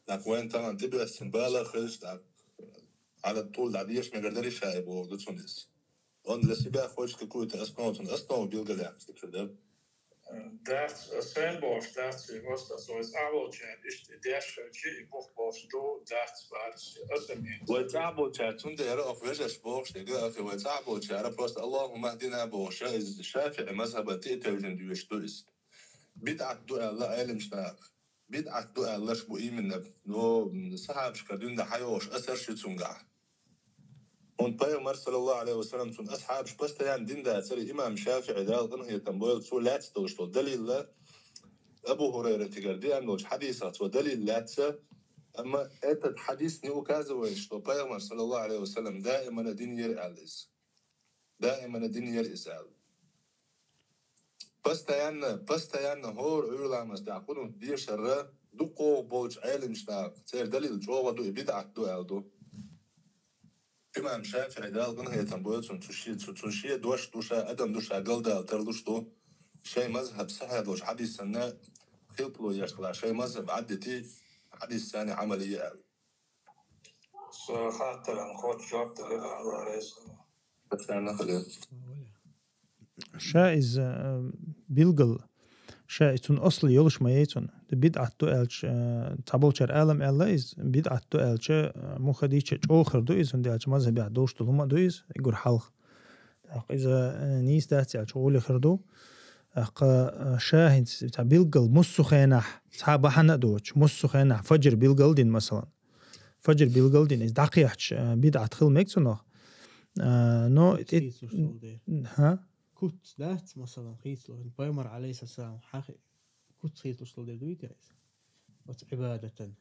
тӀаккха вайн тахана тӀебоьссина бала хилча, тӀаккха Ӏала тӀул дӀадеша мегар дарий ша и бохург ду цунна иза. Он для себя хочет какую-то основу, цунна основа билгалъяьккхина хир дара. Дац, сайн бохуш дац, и просто со иза Ӏа волчара иштта и деш хилча, и бух болуш ду, дац, бац, аса ме. Вай цӀахь болчара, цундела оха вежарш бохуш дерг а, ахи, вай цӀахь болчара просто «Аллахумма хӀдина» бохуш, иза ШафиӀи мазхӀабан тӀе а тевжина доьшуш ду иза. БидӀат ду аьлла Ӏеламчу наха. БидӀат ду аьлларш бу именно, но, м, сахьабашкара дуьйна хьайогӀуш асарш ю цуьнгахь. ХӀунда пайхамар, саллаллаху Ӏалайхи ва саллам, цуьнан асхьабаш постоянно дин дацара, имам ШафиӀи, Дала къинхетам бойла, цо лаьцна долуш долу далилла, Абу ХӀурайратигара деана долчу хьадисах цо далил лаьцна, амма этот хьадис не указывает, что пайхамар, саллаллаху Ӏалайхи ва саллам, даимана дин яра аьлла иза. Даимана дин яра иза аьлла. Постоянно, постоянно хӀора Ӏуьйра ламаз тӀехь къунут дешарра дукхох болчу Ӏеламчу наха, церан далил чӀогӀа ду, и бидӀат ду аьлла ду. Имам ШафиӀи, Дала къинхетам бойла цунна, цу шен, цу, цунна шен дош ду ша, адам ду ша, галдала тарлуш ду. Шайн мазхӀаб сахьихь долчу хьадисанна хилпало еш хилла, шайн мазхӀаб Ӏаддити, хьадисанна Ӏамал е аьлла. Со хаттаран кхоччуш жоп дала, Алла реза. Ша иза, э, билгал, ша иза цунна асли йолуш ма яй цунна. ДӀа бидӀат ду аьлча, э, цхьаболчара алам аьлла иза, бидӀат ду аьлча, э, муха дийча чӀогӀа хир ду иза, хӀунда аьлча мазхӀабехь долуш долу хӀума ду иза, и гур хьалха. ТӀаккха иза, э, нийса дац аьлча гӀоле хир ду. ТӀаккха, э, ша хӀинца цхьа билгал муссу хенахь, цхьа бахьана а доцуш, муссу хенахь фаджр билгал дина, масалан. Фаджр билгал дина, иза дӀакхехьча, э, бидӀат хила мега цунах. Э, но Куц хийцалуш долу дела. ХӀа? Куц дац, масалан, хийцалуш. Пайхамар, алейхиссалам, хьахи-, куц хийцалуш долу дела дуй те иза? Оцу Ӏибадатан.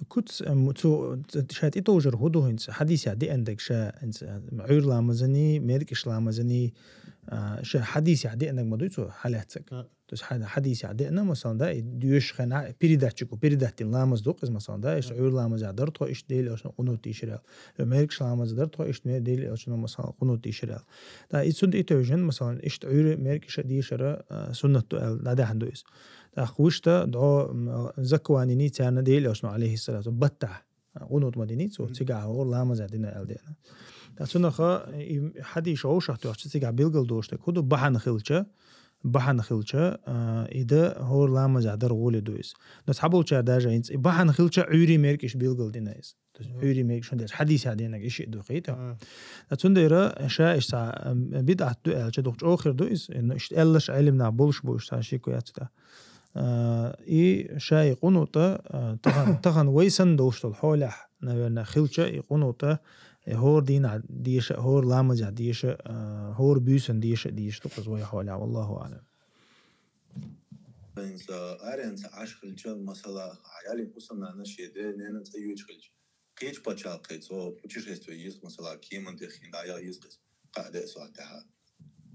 Куц, эм, цу, ц-, ша тӀетовжар хӀун ду хӀинца? Хьадисехь деана дерг ша хӀинца, эм, Ӏуьйра ламазаний, меркӀаш ламазаний, а, ша хьадисехь деана дерг ма дуй цо хьалаьццаг. А. То есть хьа-, хьадисехь деана, масалан, да, и доьшуш хенахь передатчику, передать дина ламаз ду-кх иза, масалан, да, иштта Ӏуьйра ламазехь дара тхо, иштта Дела Элчано къунут дийшира аьлла. Ё меркӀаш ламаза дара тхо, иштта ме-, Дела Элчано, масалан, къунут дийшира аьлла. Да, и цунна тӀетовжина, масалан, иштта Ӏуьйра меркӀаш а дийшара, а, суннат ду аьлла, дӀадахьна ду иза. ТӀаккха вуьшта дӀо, м, закваниний царна Дела Элчано, алейхиссалату, баттахь. Къунут ма диний цо, Мгм. цигахь хӀора ламаза дина аьлла деана. Ткъа цунаха и хьадис вовшах тоьхча, цигахь билгал долуш дерг хӀун ду, бахьана хилча, бахьана хилча, а, и да хӀора ламаза дар гӀоле ду иза. Но цхьаболчара даже хӀинца и бахьана хилча Ӏуьйрий меркӀаш билгал дина иза. То есть Мгм. Ӏуьйрий меркӀаш хӀунда аьлча хьадисехь денаг и шиъ ду кхета. Мгм. Ткъа цундела ша иштта, м, бидӀат ду аьлча, дукха чӀогӀа хир ду иза, но иштта аьлларш Ӏелимнах болуш бу, иштта шико яц тӀа. А, и ша и къунута, а, тахан, тахан вай санна долуш долу хьолехь, наверное, хилча и къунута, и хӀора дийнахь деша, хӀора ламазехь деша, а, хӀора буьйсан деша, деша ду-кх иза вай хьолехь, валлаху аълам. ХӀинца аренца Ӏаш хилча, масала, хьаяли хӀусамнана шеде, нена цӀа йоьдуш хилча. Кхечу пачхьалкхе цо путешествие йийза, масала, кеман тӀе хин дӀаяла йийза иза, кхаа-деа сохьтехьа.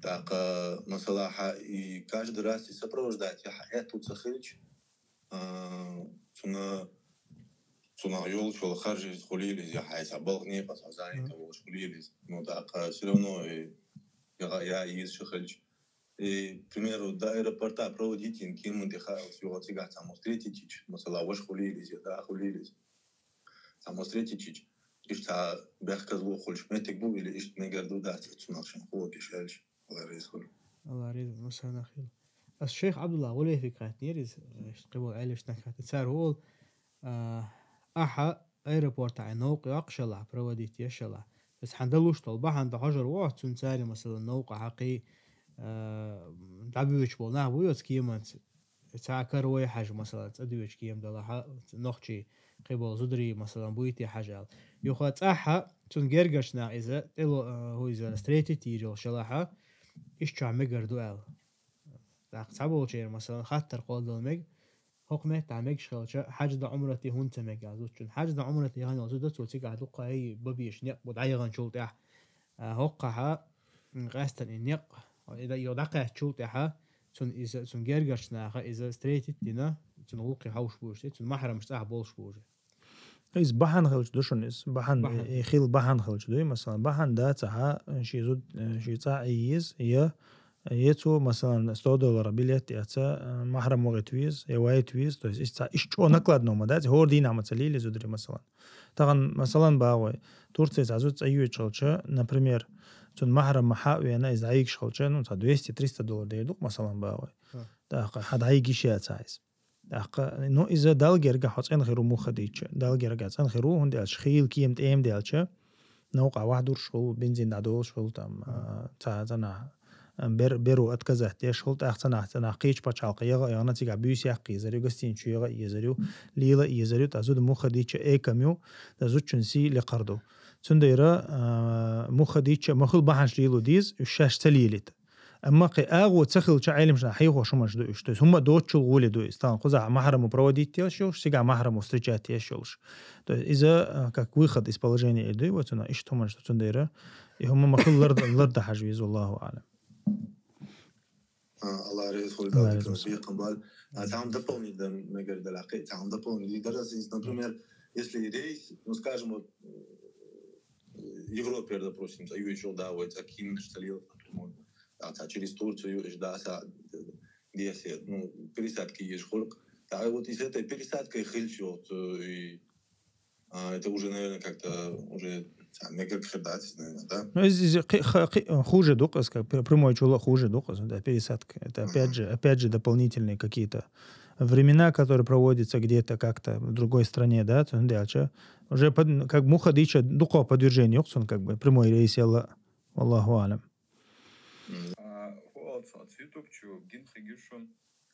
ТӀаккха, масала, хьа и каждый раз и сопровождать ян хьан аьтту ца хилча, а, цуьнан, цунах йолчул харжа из хулийла из, я хьайса балха некъа со занято волуш хулийла из. Ну, тӀаккха все равно, э, я, я из шахалч. И, к примеру, до аэропорта проводить ин кеман тӀе хаалц, юха цигахь цхьаммо встретитчич, масала, ваш хулийла из, я да хулийла из. Цхьаммо встретитчич, иштта бехказло хулш меттиг бу, или иштта мегар ду дац, цунах шен хулакиш аьлча, Алла реза хуьлу. Алла реза, масанах хила. Ас шейх Абдулла Гулейфик хатнер из, иштта къибал аьллаш нах хатна. Цар хул, а, ахьа аэропорта ай новкъа йоккхушалахь, проводить ешалахь. Ас хьан далуш тол бахьан да хьожар вохь, цун цари, масала, новкъа хьакхи, а, дӀабуьйчу бол нах бу йоц кеманца. Цхьа кара вай хьажа, масала, цӀа дуьйчу кема далахьа, нохчий, кхиболу зударий, масала, буйти хьажа аьлла. Юха цӀахьа, цун гергарчу нах иза, тӀело, а, хӀу иза, встретить йийр йолу шалахьа, иш чохь мегар ду аьлла. ТӀаккха цхьаболчеран, масала, хаттар кхолдала мега, хӀокху меттахь мегаш хилча, хьаьж дан Ӏумрати хӀунда ца мега аьлла зудчун. Хьаьж дан Ӏумрати яхана йолу зуда цо цигахь дукха хӀай бабеш некъ бу дӀаяханчул тӀаьхьа. А, хӀоккхахьа, м, къаьстина и некъ, и да, йо дӀакхаьччул тӀаьхьа, цун иза, цун гергарчу наха иза встретить дина, цун гӀуллакхе хьовш бужа, цун махьрамаш цӀахь болуш бужа. Иза бахьана хилча ду шуна иза. Бахьана, бахьана. И хила бахьана хилча дуй, масалан, бахьана дац ахьа, ши зуд, ши цӀа а еза, я, я цо, масалан, сто долларов билет яца, махьрам вахийта веза, я вайта веза, то есть иш цхьа, иш чӀо накладно ма дац, хӀора дийнахь ма ца лийла иза зударий, масалан. Тахана, масалан, багӀой, Турций цхьа зуда цӀа йоьдуш хилча, например, цун махьрам ма хьа а вена, иза дӀайигаш хилча, ну, цхьа двести-триста доллар дер ду-кх, масалан, багӀой. ТӀаккха хьан дӀайига йиш яц хьан иза. ТӀаккха, ну, иза Далла герга хьо цӀена хир ву муха дийча. Далла герга цӀена хир ву, хӀунда аьлча хийла кема тӀема даьлча, новкъа вахдурш хуьлу, бензин дӀадолуш хуьлу, там, а, ца, цанахь, а, бер-, беру отказать деш хуьлу, тӀаккха цанахь, цанахь кхечу пачхьалкха яха а яхана, цигахь буьйса яккха езар ю, гостиницу яха а езар ю, лела а езар ю, тӀаккха зуда муха дийча экам ю, тӀаккха зудчун сий лекхар ду. Цундела, а, муха дийча, ма хуьлу бахьанаш лело деза, уьш шаьш ца лелийта. Амма кхин агӀо ца хилча, Ӏеламнаха хьехош хӀуманаш ду уьш. То есть хӀумма доцучул гӀоле ду иза. Тахана кхузахь махьрамо проводить еш йолуш, цигахь махьрамо встречать еш йолуш. То есть иза, а, как выход из положения эр ду, вот цунах иштта хӀуманаш ду цундела. И хӀумма ма хила ларда, ларда хьажа веза, валлаху аӀлам. А, Алла реза хуьлда, Алла реза хуьлда. Бекхам бал. А, цхьа хӀума дополнить дан мегар дала, кхин цхьа хӀума дополнить дара, например, если рейс, ну, скажем, вот, э, Европе, допустим, цӀа йоьдуш йолу да вай, цӀа кеманаш ца лела, например, да, цхьа через Турцию йоьдуш да, цхьа, э, десять, ну, пересадка езаш хуьлу-кх. Да, вот и с этой пересадкой хилча, вот, э, и, а, это уже, наверное, как-то уже, цхьа мегар хир дац, наверное, да? Ну, иза, иза кхи-, ха-, кхи-, хуже ду-кх, как пр-, прямой чула хуже ду-кх, да, пересадка. Это опять же, опять же дополнительные какие-то времена, которые проводятся где-то как-то в другой стране, да, то есть дальше. Уже под, как муха дийча дукха подвержение йоккхуш, как бы прямой рейс яла, валлаху аӀлам. А, хӀу аьлла цо, цу ютуб чу гина хигира шуна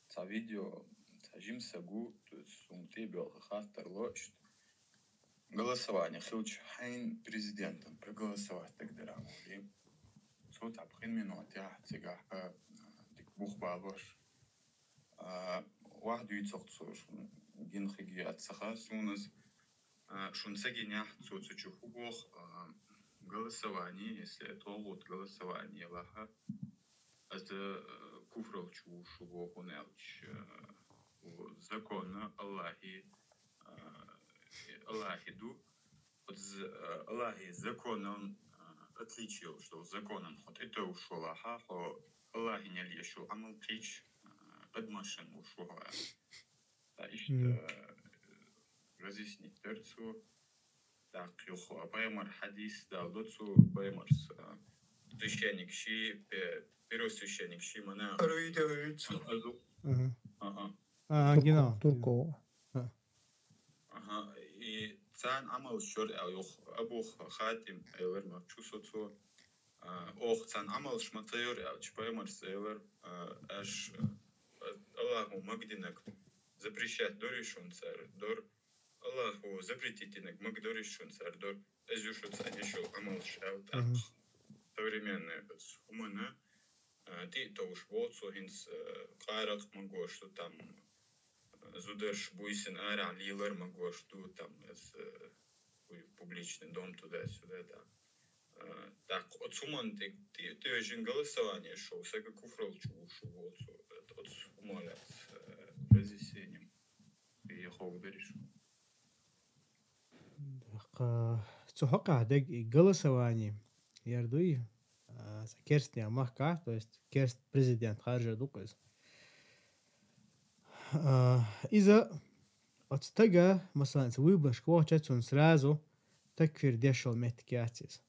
цхьа видео, цхьа жима саг ву, то есть суна тӀе а боьлху хаттар ло иштта. Голосование хилча хьайн президентом проголосовать дагадара вури. Цо цхьа пхи минотехь цигахь, а, дика бух балош. А, ваха дуьйцу-кх цо шуна, гина хигий яц ца хаьа суна иза. А, шуна ца гинехь, цо цу чу хӀу боху, а, голосование, если тӀогӀут голосование лахьа, аса, а, куфралчу ву шу боху, хӀунда аьлча, а, ву законна Аллахьи, а, Аллахьи ду. Оцу з-, а, Аллахьи законан, а, отличие йолуш долу законан хьо тӀетевжаш валахьа, хьо Аллахьина ял еш йолу Ӏамал кхечу, а, адамашна ву шу хьо аьлла. Ткъа иштта, э, разъяснить дара цо. ТӀаккха юха пайхамар хьадис далдо цо, пайхамарс, э, священник ши, пе-, первосвященник ши мана. Ара видео вуьйцу. Азу. Мгм. А-а. А, Турко-, гинал. Турко. А. Аха, и царна Ӏамалш йора аьлла юха Абу Хатим элар ма чу со цо. А, оха царна Ӏамалш ма ца йора аьлча, пайхамарс элар, а, аш, а, Аллахо магадинарг запрещать дора шуна цара, дора. Аллахо запретить динарг магадора шуна цара, дора. Иза ю шу царна еш йолу Ӏамалш аьлла тӀаккха. Мгм. Современная хӀумана, а, тӀе а товш боху цо хӀинца, а, къаракъ ма гуш ду, там, а, зударш буьйсанна арахь лелар ма гуш ду, там, аса, э, публичный дом туда-сюда, там. А, тӀаккха оцу хӀуманна тӀе, тӀе, тӀе вежина голосование шов, сага куфралчу ву шу боху цо, оцу хӀуманна, э, разъяснением. И хӀокху берриш. Кха, цу хьокъехь дерг и голосование яр дуй, а, цхьа керстнех махкахь, то есть керст президент харжар ду-кх иза. А, иза оцу стага, масалан, иза выборашка вахча, цунна сразу такфир деш йолу меттиг яц иза.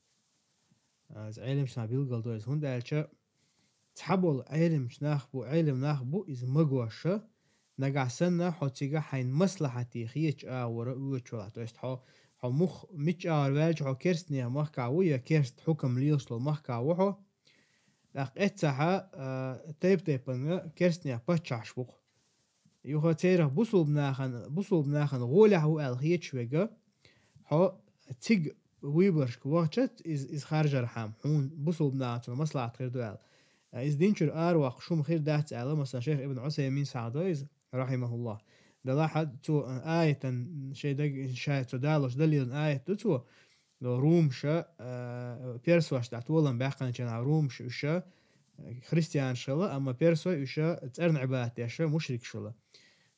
А, иза Ӏеламчу нах билгал до иза, хӀунда аьлча цхьаболу Ӏеламчу нах бу, Ӏелам нах бу иза магоша, нагахь санна хьо цига хьайн маслахьате хетачу агӀора оьцуш велахь. То есть хьо, хьо мух мичча агӀор ваьлча, хьо керстнех махкахь ву я керст хьукам лелаш долу махкахь ву хьо, тӀаккха эццахьа, а, тайп-тайпана керстнех паччахьаш бу-кх. Юха церах бусулба нахана, бусулба нахана гӀолехь ву аьлла хеташ верг, хьо цига выборашка вахча, иза, иза харжархьама, хьуна бусулба нахана цунах маслахьат хир ду аьлла. А, иза динчуьра араваккха шума хир дац аьлла, масалан, шайх Ибн Ӏусаймин схьа до иза, рахьимахуллахӀ. Делахь цо, а, аятан шайн даг, ша цо далош далилан аят ду цо, Румаша, а, персош тӀехь толам баьккхинчу хенахь румаш уьш, а, христианаш хилла, амма персой уьш цӀерна Ӏибадат деш мушрикаш хилла.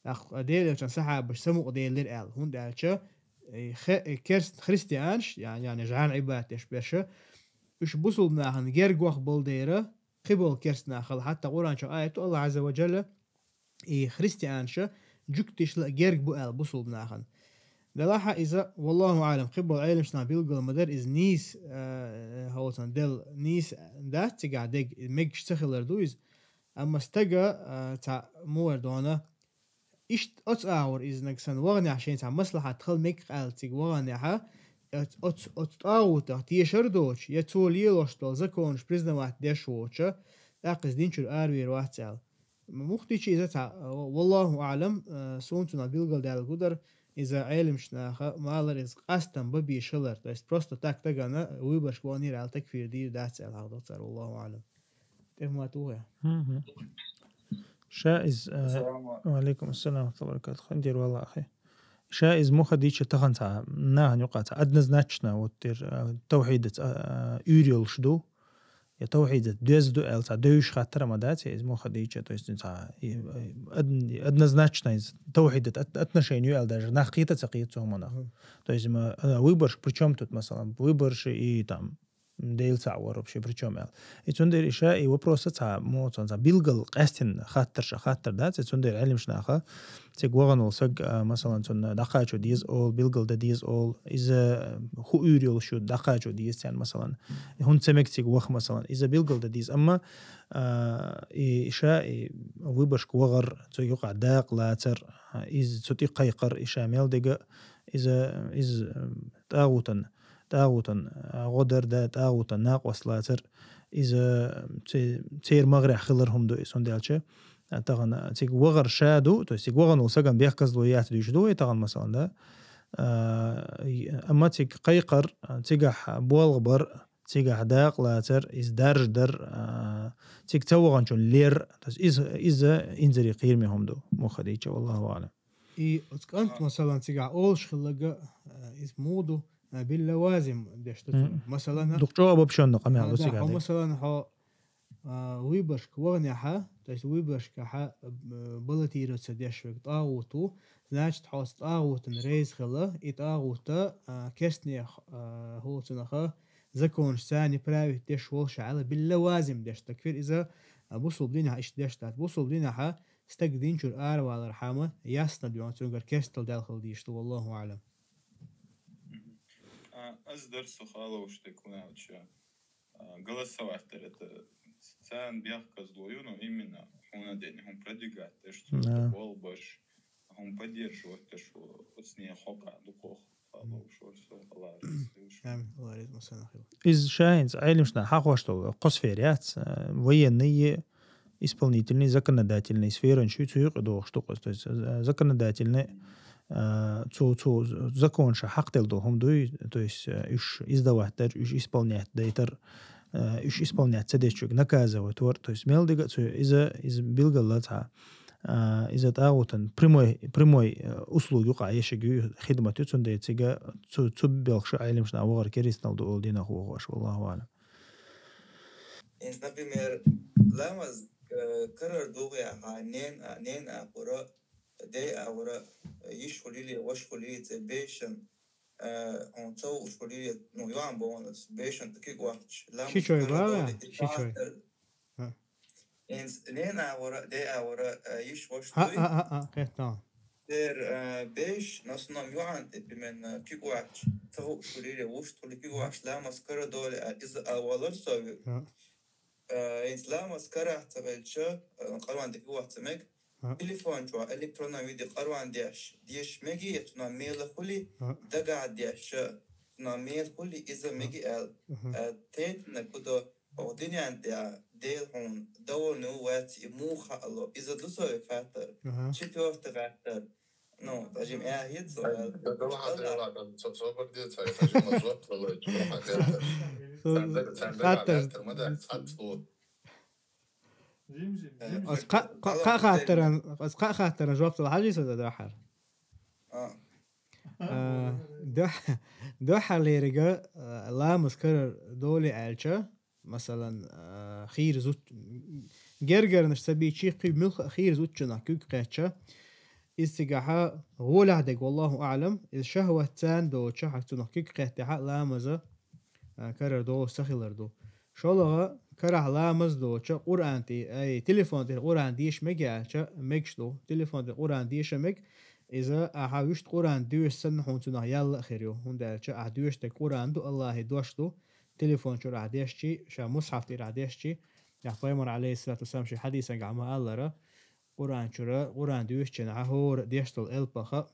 ТӀаккха Делан элчан сахьабаш самукъаделира аьлла, хӀунда аьлча, и хе-, и керст христианаш, я-, яъни жӀарна Ӏибадат деш берш, уьш бусулба нахана герга ваха болу дера, кхиболу керст нах хилла. Хьатта Къуръан чохь аят ду, АллахӀ Ӏазза ва Джалла и христианаш жуьгтишла герга бу аьлла бусулба нахана. Делахь иза, валлахӀу аӀлам, кхиболу Ӏеламчу нах билгал ма дара, иза нийса, а, хьоцан делла, нийса дац цигахь дерг, мегаш ца хилар ду иза. Амма стага, а, цхьа муха дона, иштта оцу агӀор иза нагахь санна ваханехь шайн цхьа маслахьат хила мега аьлла цига ваханехьа, оц-, оц-, оцу тӀагӀутах тешар доцуш, я цо лелош долу законаш признавать деш воцуш, тӀаккха иза динчуьра аравер вац аьлла. Мухтичи иза цхьа, валлаху аълам, э, суна цунах билгалдаьлла гу дара, иза Ӏелимаш наха, малар иза къастам бан беш хилар. То есть просто так тагана выборшка ванийра аьлла такфир дийр дац аьлла хьахдо цара, валлаху аълам. ТӀе ма туху я. Мгм. Ша иза, э, Салам. Ва алейкум ассалам ва рахматуллахи ва баракатух. Хандир валла ахи. Ша иза муха дийча тахан цхьа, нахана юкъа цхьа однозначно, вот тер, э, тавхьидаца, э, уьйр йолуш ду. Я тавхьидат доьзна ду аьлла цхьа девзаш хаттар а ма дац, иза муха дийча, то есть цхьа, и, и, од-, однозначно иза тавхьидат от-, отношение ю аьлла даже нах кхета а ца кхета цу хӀуманах. Мгм. То есть ма, а, выборш, при чём тут, масалан, выборш и там, Дела цхьаъ вара вообще при чём аьлла. И цундела иша и вопрос цхьа, мо цхьа, цхьа билгал къаьстина хаттар ша хаттар дац, и цундела Ӏелимаш наха цига вахана волу саг, а, масалан, цунна дӀакхачо деза олу, билгал дан деза олу, иза хӀу уьйр йолуш ю дӀакхачо деза царна, масалан. ХӀунда ца мега цига ваха, масалан, иза билгал дан деза. Амма, а, и иша и выборшка вахар, цу юкъахь дакъа лацар, а, иза цу тӀе кхайкхар, иша мел дега, иза, иза, м, тӀагӀутан, тӀагӀутан, а, гӀо дар да, тӀагӀутан накъост лацар, иза, м, це-, церан магӀарехь хилар хӀума ду, и цундела, а, тахана цига вахар ша ду, то есть цига вахана волу сагана бехказло яц дуьйш ду вай тахана, масалан, да. А, и, амма цига кхайкхар, а, цигахь болх бар, цигахь дакъа лацар, иза дарж дар, а, цига ца ваханчун лер, то есть иза, иза инзаре кхераме хӀума ду, муха дийча, валлаху аълам. И оцу кӀант, масалан, цигахь олуш хилларг, а, иза муха ду, а, биллавазим деш ду цунна. Мгм. Масалан, дукха чӀогӀа обобщённо къамел ду цигахь. Хьо, масалан, хьо, а, выборшка ваханехьа, то есть выборшкахьа, а, баллотироваться деш верг тӀагӀут ву, значит, хьо оцу тӀагӀутана реза хила, и тӀагӀута, а, керстнех, а, хӀуцунаха законаш царна править деш волуш аьлла, биллавазим деш. Так вир иза, а, бусулба динехь иштта деш дац. Бусулба динехьа стаг дин чуьра аравалархьама, ясно дуьйна цуьнгара керстал даьлла хила дийш ду, валлаху аълам. Мгм. А, ас дара со хала вуш тӀе кхуьнан аьлча, а, голосовать дар это царна бехказло ю, но именно хьуна дени, хьуна продвигать деш цо, да, болбаш, хьуна поддерживать деш, оцне хокъа дукхох. Амин. Алла реза хила. Иза ша хӀинца Ӏелимашна хьахош долу кхо сфера яц, а, военный, исполнительный, законодательный сфера, шу цу юкъа дохуш ду-кх иза. То есть, а, законодательный, а, цу, цу законаша хьакхделла долу хӀума дуй, то есть, а, уьш издавать дар, уьш исполнять дайтар, а, уьш исполнять ца дечуьнга наказывать вар. То есть, мел дигга а цу иза, иза билгалла цхьа а, иза тӀагӀутан прямой, прямой, э, услуг юкъа ешиг ю, хидмат ю, цундела цига цу, цу белхаша Ӏелимашна вахар керистанал ду олу динах вохуш, валлаху аълам. Инс, например, ламаз, э, карар дугӀу яха, нен а, нен а хура, дей а хура, э, йиш хули, ваш хули, цӀе бешан, э, он цо уж хули, ну, юан бонус, бешан таки гуахч. Лам Ши чой кара бала, доли ши чой. тар. Ха. Инс, нена вара, де вара, э, иш ваш А, туй. а, а, а, хетта. Тер, э, беш, но основном юан, именно, ки гуахч. Цо уж хули, уж хули ки гуахч, ламас кара доли, а, из, а, валар сови. Ха. Э, инс ламас кара цавелча, э, карван таки гуахч мег. Ха. Телефон чуа, электронном виде карван деш, деш меги, я цуна мела хули, Ха. дага деш, цуна мел хули, из меги ал. Ха. Э, тет на кудо, о диньян дя, дел хун, довольный вац и муха ало, из дусови хатар. Ха. Четвёртый хатар. Ну, даже я хит, э, Давай, давай, там, со-, собак где, цай, цай, ма, зот, лой, чё, хатер. Цандер, цандер, Хатер. хатер, ма, да, цад, слот. Жим, жим, Э, жим, Аз жим. ка-, ка-, ка-, хаттаран, аз ка-, хаттаран жоп тала хажи сада дахар. А, Э, дох-, дохар лерига, э, ламас карар доли алча, масалан, э, хир зут-, гергарнаш саби чи хи мюлх хир зутчана кюк кача. Истигаха гула дег, والله أعلم, из шахват цан доча хак цунах кюк катта ха ламаза, э, карар до сахилар ду. Шолага карах ламаз доча Къуръан ти, ай, телефон ти Къуръан диш мег алча, мегш ду. Телефон ти Къуръан диша мег, иза аха вишт Къуръан диш сан хун цунах ялла хир ю. Хун далча а диш тег Къуръан ду, Аллахи дош ду. Телефон чура дешчи, ша мусхаф тира дешчи. Я пайгамбар алейхиссалату вассалам ши хадисан гама аллара. Къуръан чура, Къуръан диш чена хор деш тол элпаха.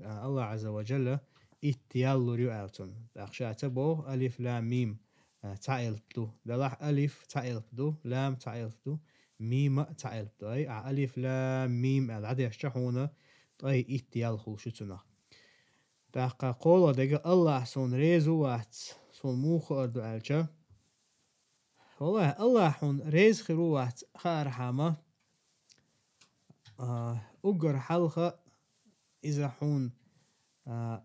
А, Аллах Азза ва Джалла итт ял лур ю алцун. Дахша ца бо алиф лам мим, а, ца элп ду. Далах алиф ца элп ду, лам ца элп ду, мима ца элп ду. Ай, а, алиф лам мим ал адеш чахуна, тай итт ял хул шуцунах. Дахка къола дега Аллах сон резу вац, сон муха арду алча. Валлахи, Аллах хун рез хиру вац хаархама. А, угар халха иза хун, а,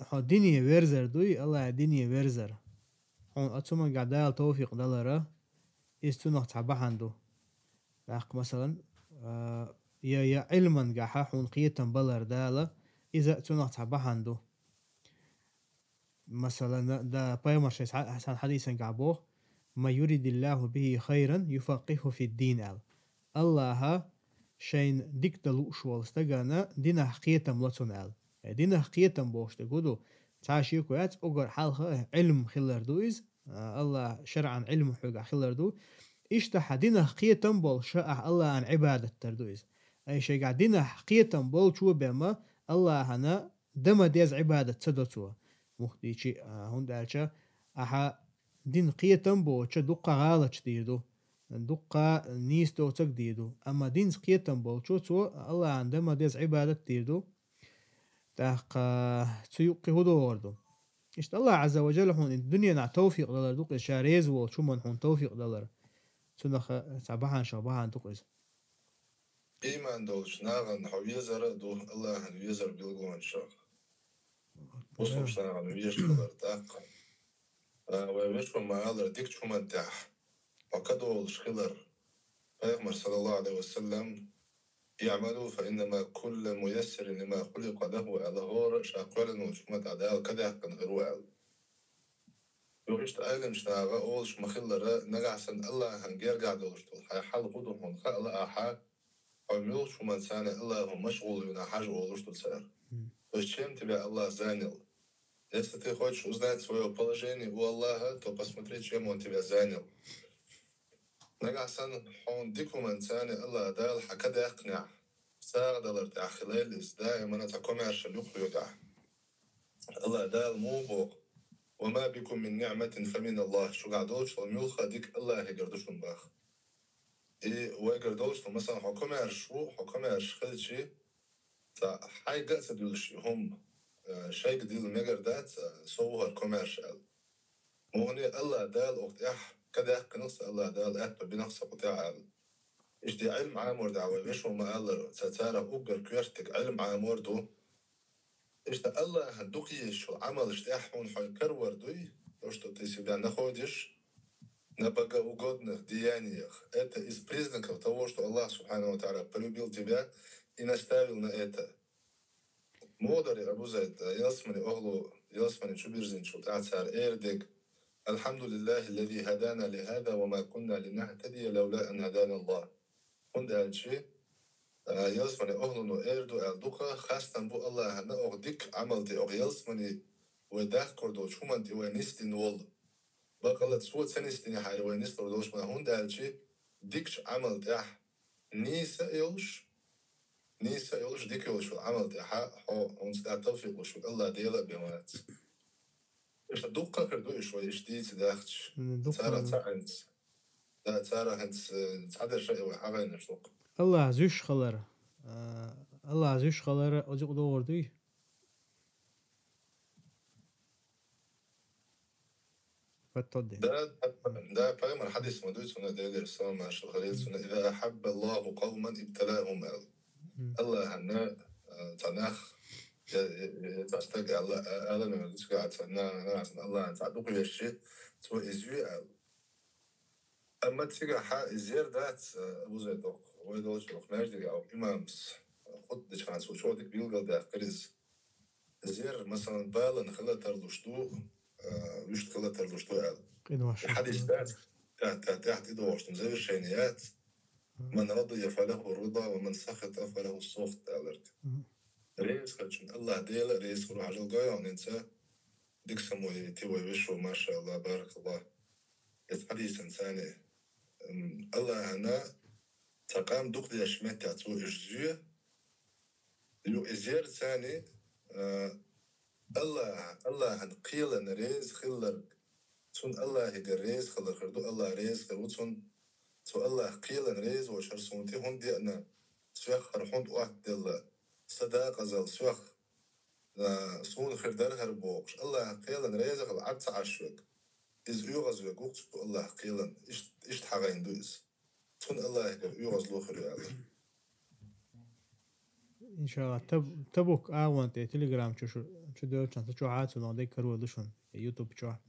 хо дине верзар дуй, Аллах дине верзар. Хун ацумага дал товфиқ далара, из цунах ца баханду. Дах, масалан, а, я, я илман гаха хун қиятан балар дала, иза цунах ца баханду. Масалан, да пайгамбар шайс ха-, сан хадисан габо, «ما يرد الله به خيرا يفقهه في الدين» ал. Аллаха шайн дик далу швал стагана динах қиятам лацун ал. Э, динах қиятам бошта гуду, ца шику яц угар халха, э, илм хилар ду из, а, Аллах шаръан илм хуга хилар ду. Ишта ха динах қиятам бол ша ах Аллахан ибадат тар ду из. Ай шайга динах қиятам бол чу бема Аллахана дама дез ибадат ца доцу. Мухтичи, а, хун далча, аха дин қиятам боча дукка галач дирду. Дукка нис доцак дирду. Амма динс қиятам болчу цу Аллахан дама дез ибадат дирду. Дахка цу юкки худо орду. Ишт Аллах Азза ва Джалла хун ин дуньяна товфиқ далар дукки ша рез вол чуман хун товфиқ далар. Цунаха ца бахан ша бахан дуккиз. Иман долчу нахана хьо везара а ду, Аллахьан везар билгалончух. Бусулба нахана везаш хилар тӀаккха. А, вай вешо ма аллара дикачу хӀуман тӀехь хьо кадолуш хилар. Пайхамар, саллаллаху алейхи ва саллям, «اعملوا فإنما كل ميسر لما خلق له», аьлла, хӀора ша кхоьллина волчу хӀуман тӀехь Дала кадаьккхина хир ву аьлла. Юха иштта Ӏеламчу наха олуш ма-хиллара, нагахь санна Аллахьан гергахь долуш долу хьайн хьал хӀун ду хьуна хаала ахьа, хьо муьлхачу хӀуманца Аллахьо машгӀул вина хьажа олуш ду цара. То есть чем тебя Аллах занял? Если ты хочешь узнать своё положение у Аллаха, то посмотри, чем он тебя занял. Нагахь санна хьуна дика хӀуманца Аллах Дала хьан кадаьккхинехь, сагӀа далар тӀехь хилийла иза, даимана цхьа комаьршалла юкъахь. Аллах Дала муха боху: «وما بكم من نعمة فمن الله», шуьгахь долчул муьлхха а дика Аллахьегара ду шуна боху. И вайгара долчул, масала, хьо комаьрша ву, хьо комаьрша хилчи, цхьа хьайга а ца дуьллуш и хӀума, э, шайга дилла мегар дац, э, со ву хӀара комаьрша аьлла. Мухане Аллах Дала оха тӀехь кадаьккхина аса, Аллах Дала аьтто бина аса кху тӀехь аьлла. Иштта Ӏилма Ӏамор дӀа вай вешо ма-аллара, ца царах уггар коьртиг Ӏилма Ӏамор ду. Иштта Аллахьан дукха езачу Ӏамалаш тӀехь хьуна хьо карор дуй, то, что ты себя находишь на богоугодных деяниях. Это из признаков того, что Аллах, субхьанаху ва тааля, полюбил тебя и наставил на это. Муха дара, Абу Зайд, ялсамани охӀлу ялсмани чу бирзинчул тӀаьхьа цара эр дег: «الحمد لله الذي هدانا لهذا وما كنا لنهتدي لولا أن هدانا الله». ХӀунда аьлча, а, ялсмани охӀлано эр ду аьлла дукха, хастам бу Аллахьана оха дика Ӏамал тӀе, оха ялсмани вай дахкор долчу хӀуман тӀе вай нисдина волу. Бакъала цо ца нисдинехьара вай нислур долуш ма, хӀунда аьлча дикачу Ӏамал тӀехь нийса а йолуш, нийса а йолуш, дика йолуш йолу Ӏамал тӀехь хьо, хьуна цкъа тавфикъ луш верг Аллах Дела а бен вац. Иштта дуккха а хир ду уьш вай иштта дийца дахча. М, дуккха. Царах цхьаъ хӀинца. Да, царах хӀинца, э, цхьадерш а вай хьагӀайнаш дуккха. Аллах зуьйш хилар, а, Аллах зуьйш хилар оцу юкъа догӀур дуй? Фаттодди. Да, да, да, пайхамар хьадис ма дуй цунна, Делера салам маршалла хуьлийла цунна: «إذا أحب الله قوما ابتلاهم», аьлла. Мгм. Аллахьана, а, цхьа нах, я, я, я, цхьа стаг аьлла, а, аьлла, цигахь цхьа на-, на-, Аллахьана цхьа дукха вешчи, цо иза юй аьлла. Амма цигахь иза яр дац, а, Абу Зайд, вай долчу маьждигехь имамас хутба дечу хенахь цо чӀогӀа дика билгалдаьккхира иза. Зер, масалан, балан хила тарлуш ду, а, вуьшта хила тарлуш ду аьлла. Къинош. Хьадис дац, тӀаьхьа, тӀаьхьа, тӀаьхьа тӀедогӀуш ду, завершение яц. Мгм. «من رضي فله الرضا ومن سخط فله السخط», аьлларг. Мгм. Реза хилчун Аллах Дела а реза хуьлу, хьажал гой хьуна, дика самой ти вай вешо, машааллах, баракаллах. Иза хьадисан царна, м, Аллахьана цхьа къам дукха деш меттехь цо уьш зоь, Ю-, иза яр царна, а, Аллахь-, Аллахьан кхелан реза хилларг, цунна Аллахьигара реза хилар хир ду, Аллах реза хир ву цунна. Цу Аллахь кхелан реза волуш хӀара суна тӀе хӀунда деана, соьх хӀара хӀунда оттаделла, сан декъазалла соьх, а, суна хир дара хӀара бохуш, Аллахь кхелан реза хила Ӏад ца Ӏаш верг, иза оьгӀаз верг ву-кх цу Аллахь кхелан, ишт-, иштта хьагӀайна ду иза. Цунна Аллахьигара оьгӀазло хир ю аьлла. Иншаллах, Таб-, Табук агӀон тӀе Telegram чу шу-, чу девлчан, цу чохь а цунах дерг карор ду шуна, YouTube чохь.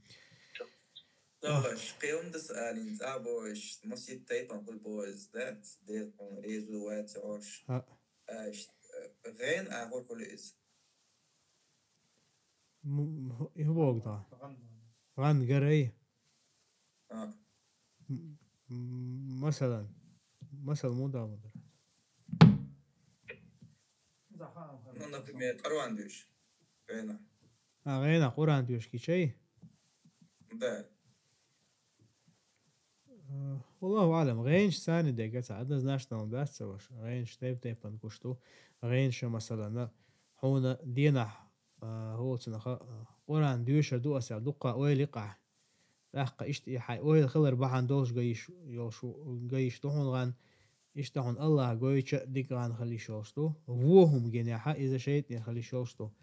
Давай, кхин дас алин цӀа бош, масит тайпан хуьлу боз, да? Дер хьуна резу вац ош. ХӀаъ. Аш, э, гӀен агӀор хуьлу иза. М-, м-, и хӀун боху тхан? ГӀан гарай? А. М-, м-, масалан. Масал мун дала ма дара? Ну, например, Къуръан дуьйш. ГӀена. А, гӀена Къуръан дуьйш гичай? Да. Э, валлаху аълам, гӀенаш царна дерг цхьа однозначно дац ца ваша. ГӀенаш тайп-тайпана гуш ду. ГӀенаш, масалана, хьуна денахь, э, хӀоцунах, э, Къуръан доьшур ду аса аьлла, дуккха ойла йи-кх ахь. ТӀаккха иштта и хьайн ойла хилар бахьана долуш ган йиш йолуш ву, ган йиш ду хьуна гӀан, иштта хьуна Аллахь гойча а дика гӀан хила йиш йолуш ду. Вон хӀума гинехь а, иза шайтӀанера хила йиш йолуш ду.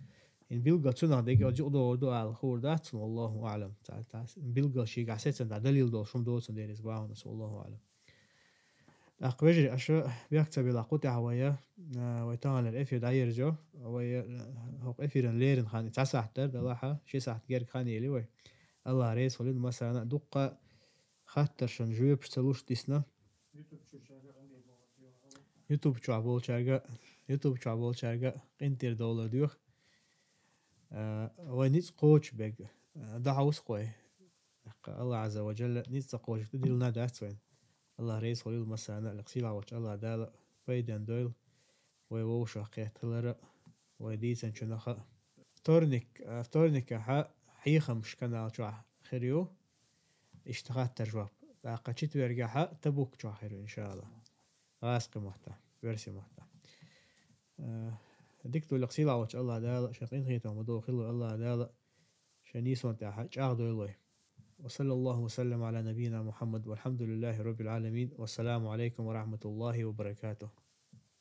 ХӀин билггал цунах дерг оцу юкъа догӀур ду ала хуур дац цунна, валлаху аълам. Ца, ца, билггал шийгахь сецна дӀа далил долуш хӀума доцу цунна дерриг бахьанас, валлаху аълам. ТӀаккха, вежарий, аша бехк ца белахь, кху тӀехь вай, а, вай таханлера эфир дӀаерзайо. Вай, а, хӀокху эфиран леррина хан цхьа сахьт дара, делахь а, ши сахьт герга хан елли вай. Аллах реза хуьлийла массарна а, дуккха хаттаршна жоьпаш ца луш дисна. YouTube чохь болчаьрга, YouTube чохь болчаьрга къинтӀера довла доьху. А, вай ницкъ кхочуш берг, а, дӀахьовсу-кх вай. ТӀаккха Аллах Ӏазза ва Джалла ницкъ ца кхочург тӀедиллина дац вайна. Аллах реза хуьлийла массарна а, лекха сийлахь волчу Аллах Дала пайденна дойла вай вовшах кхетта хилар а, вай дийцинчунах а. Вторник, а, вторникехь хьехамаш канал чохь хир ю. Иштта хаттар-жоп. ТӀаккха четвергехь Табук чохь хир ю, иншаАллах. ГӀазкхи маттахь, оьрсийн маттахь. Э, дика ду, лекха сийлахь волчу Аллах Дала, шен къинхетам ма догӀу хилла Аллах Дала, шен нийсонан тӀехь чӀагӀдойла вай. وصلى الله وسلم على نبينا محمد والحمد لله رب العالمين. والسلام عليكم ورحمة الله وبركاته.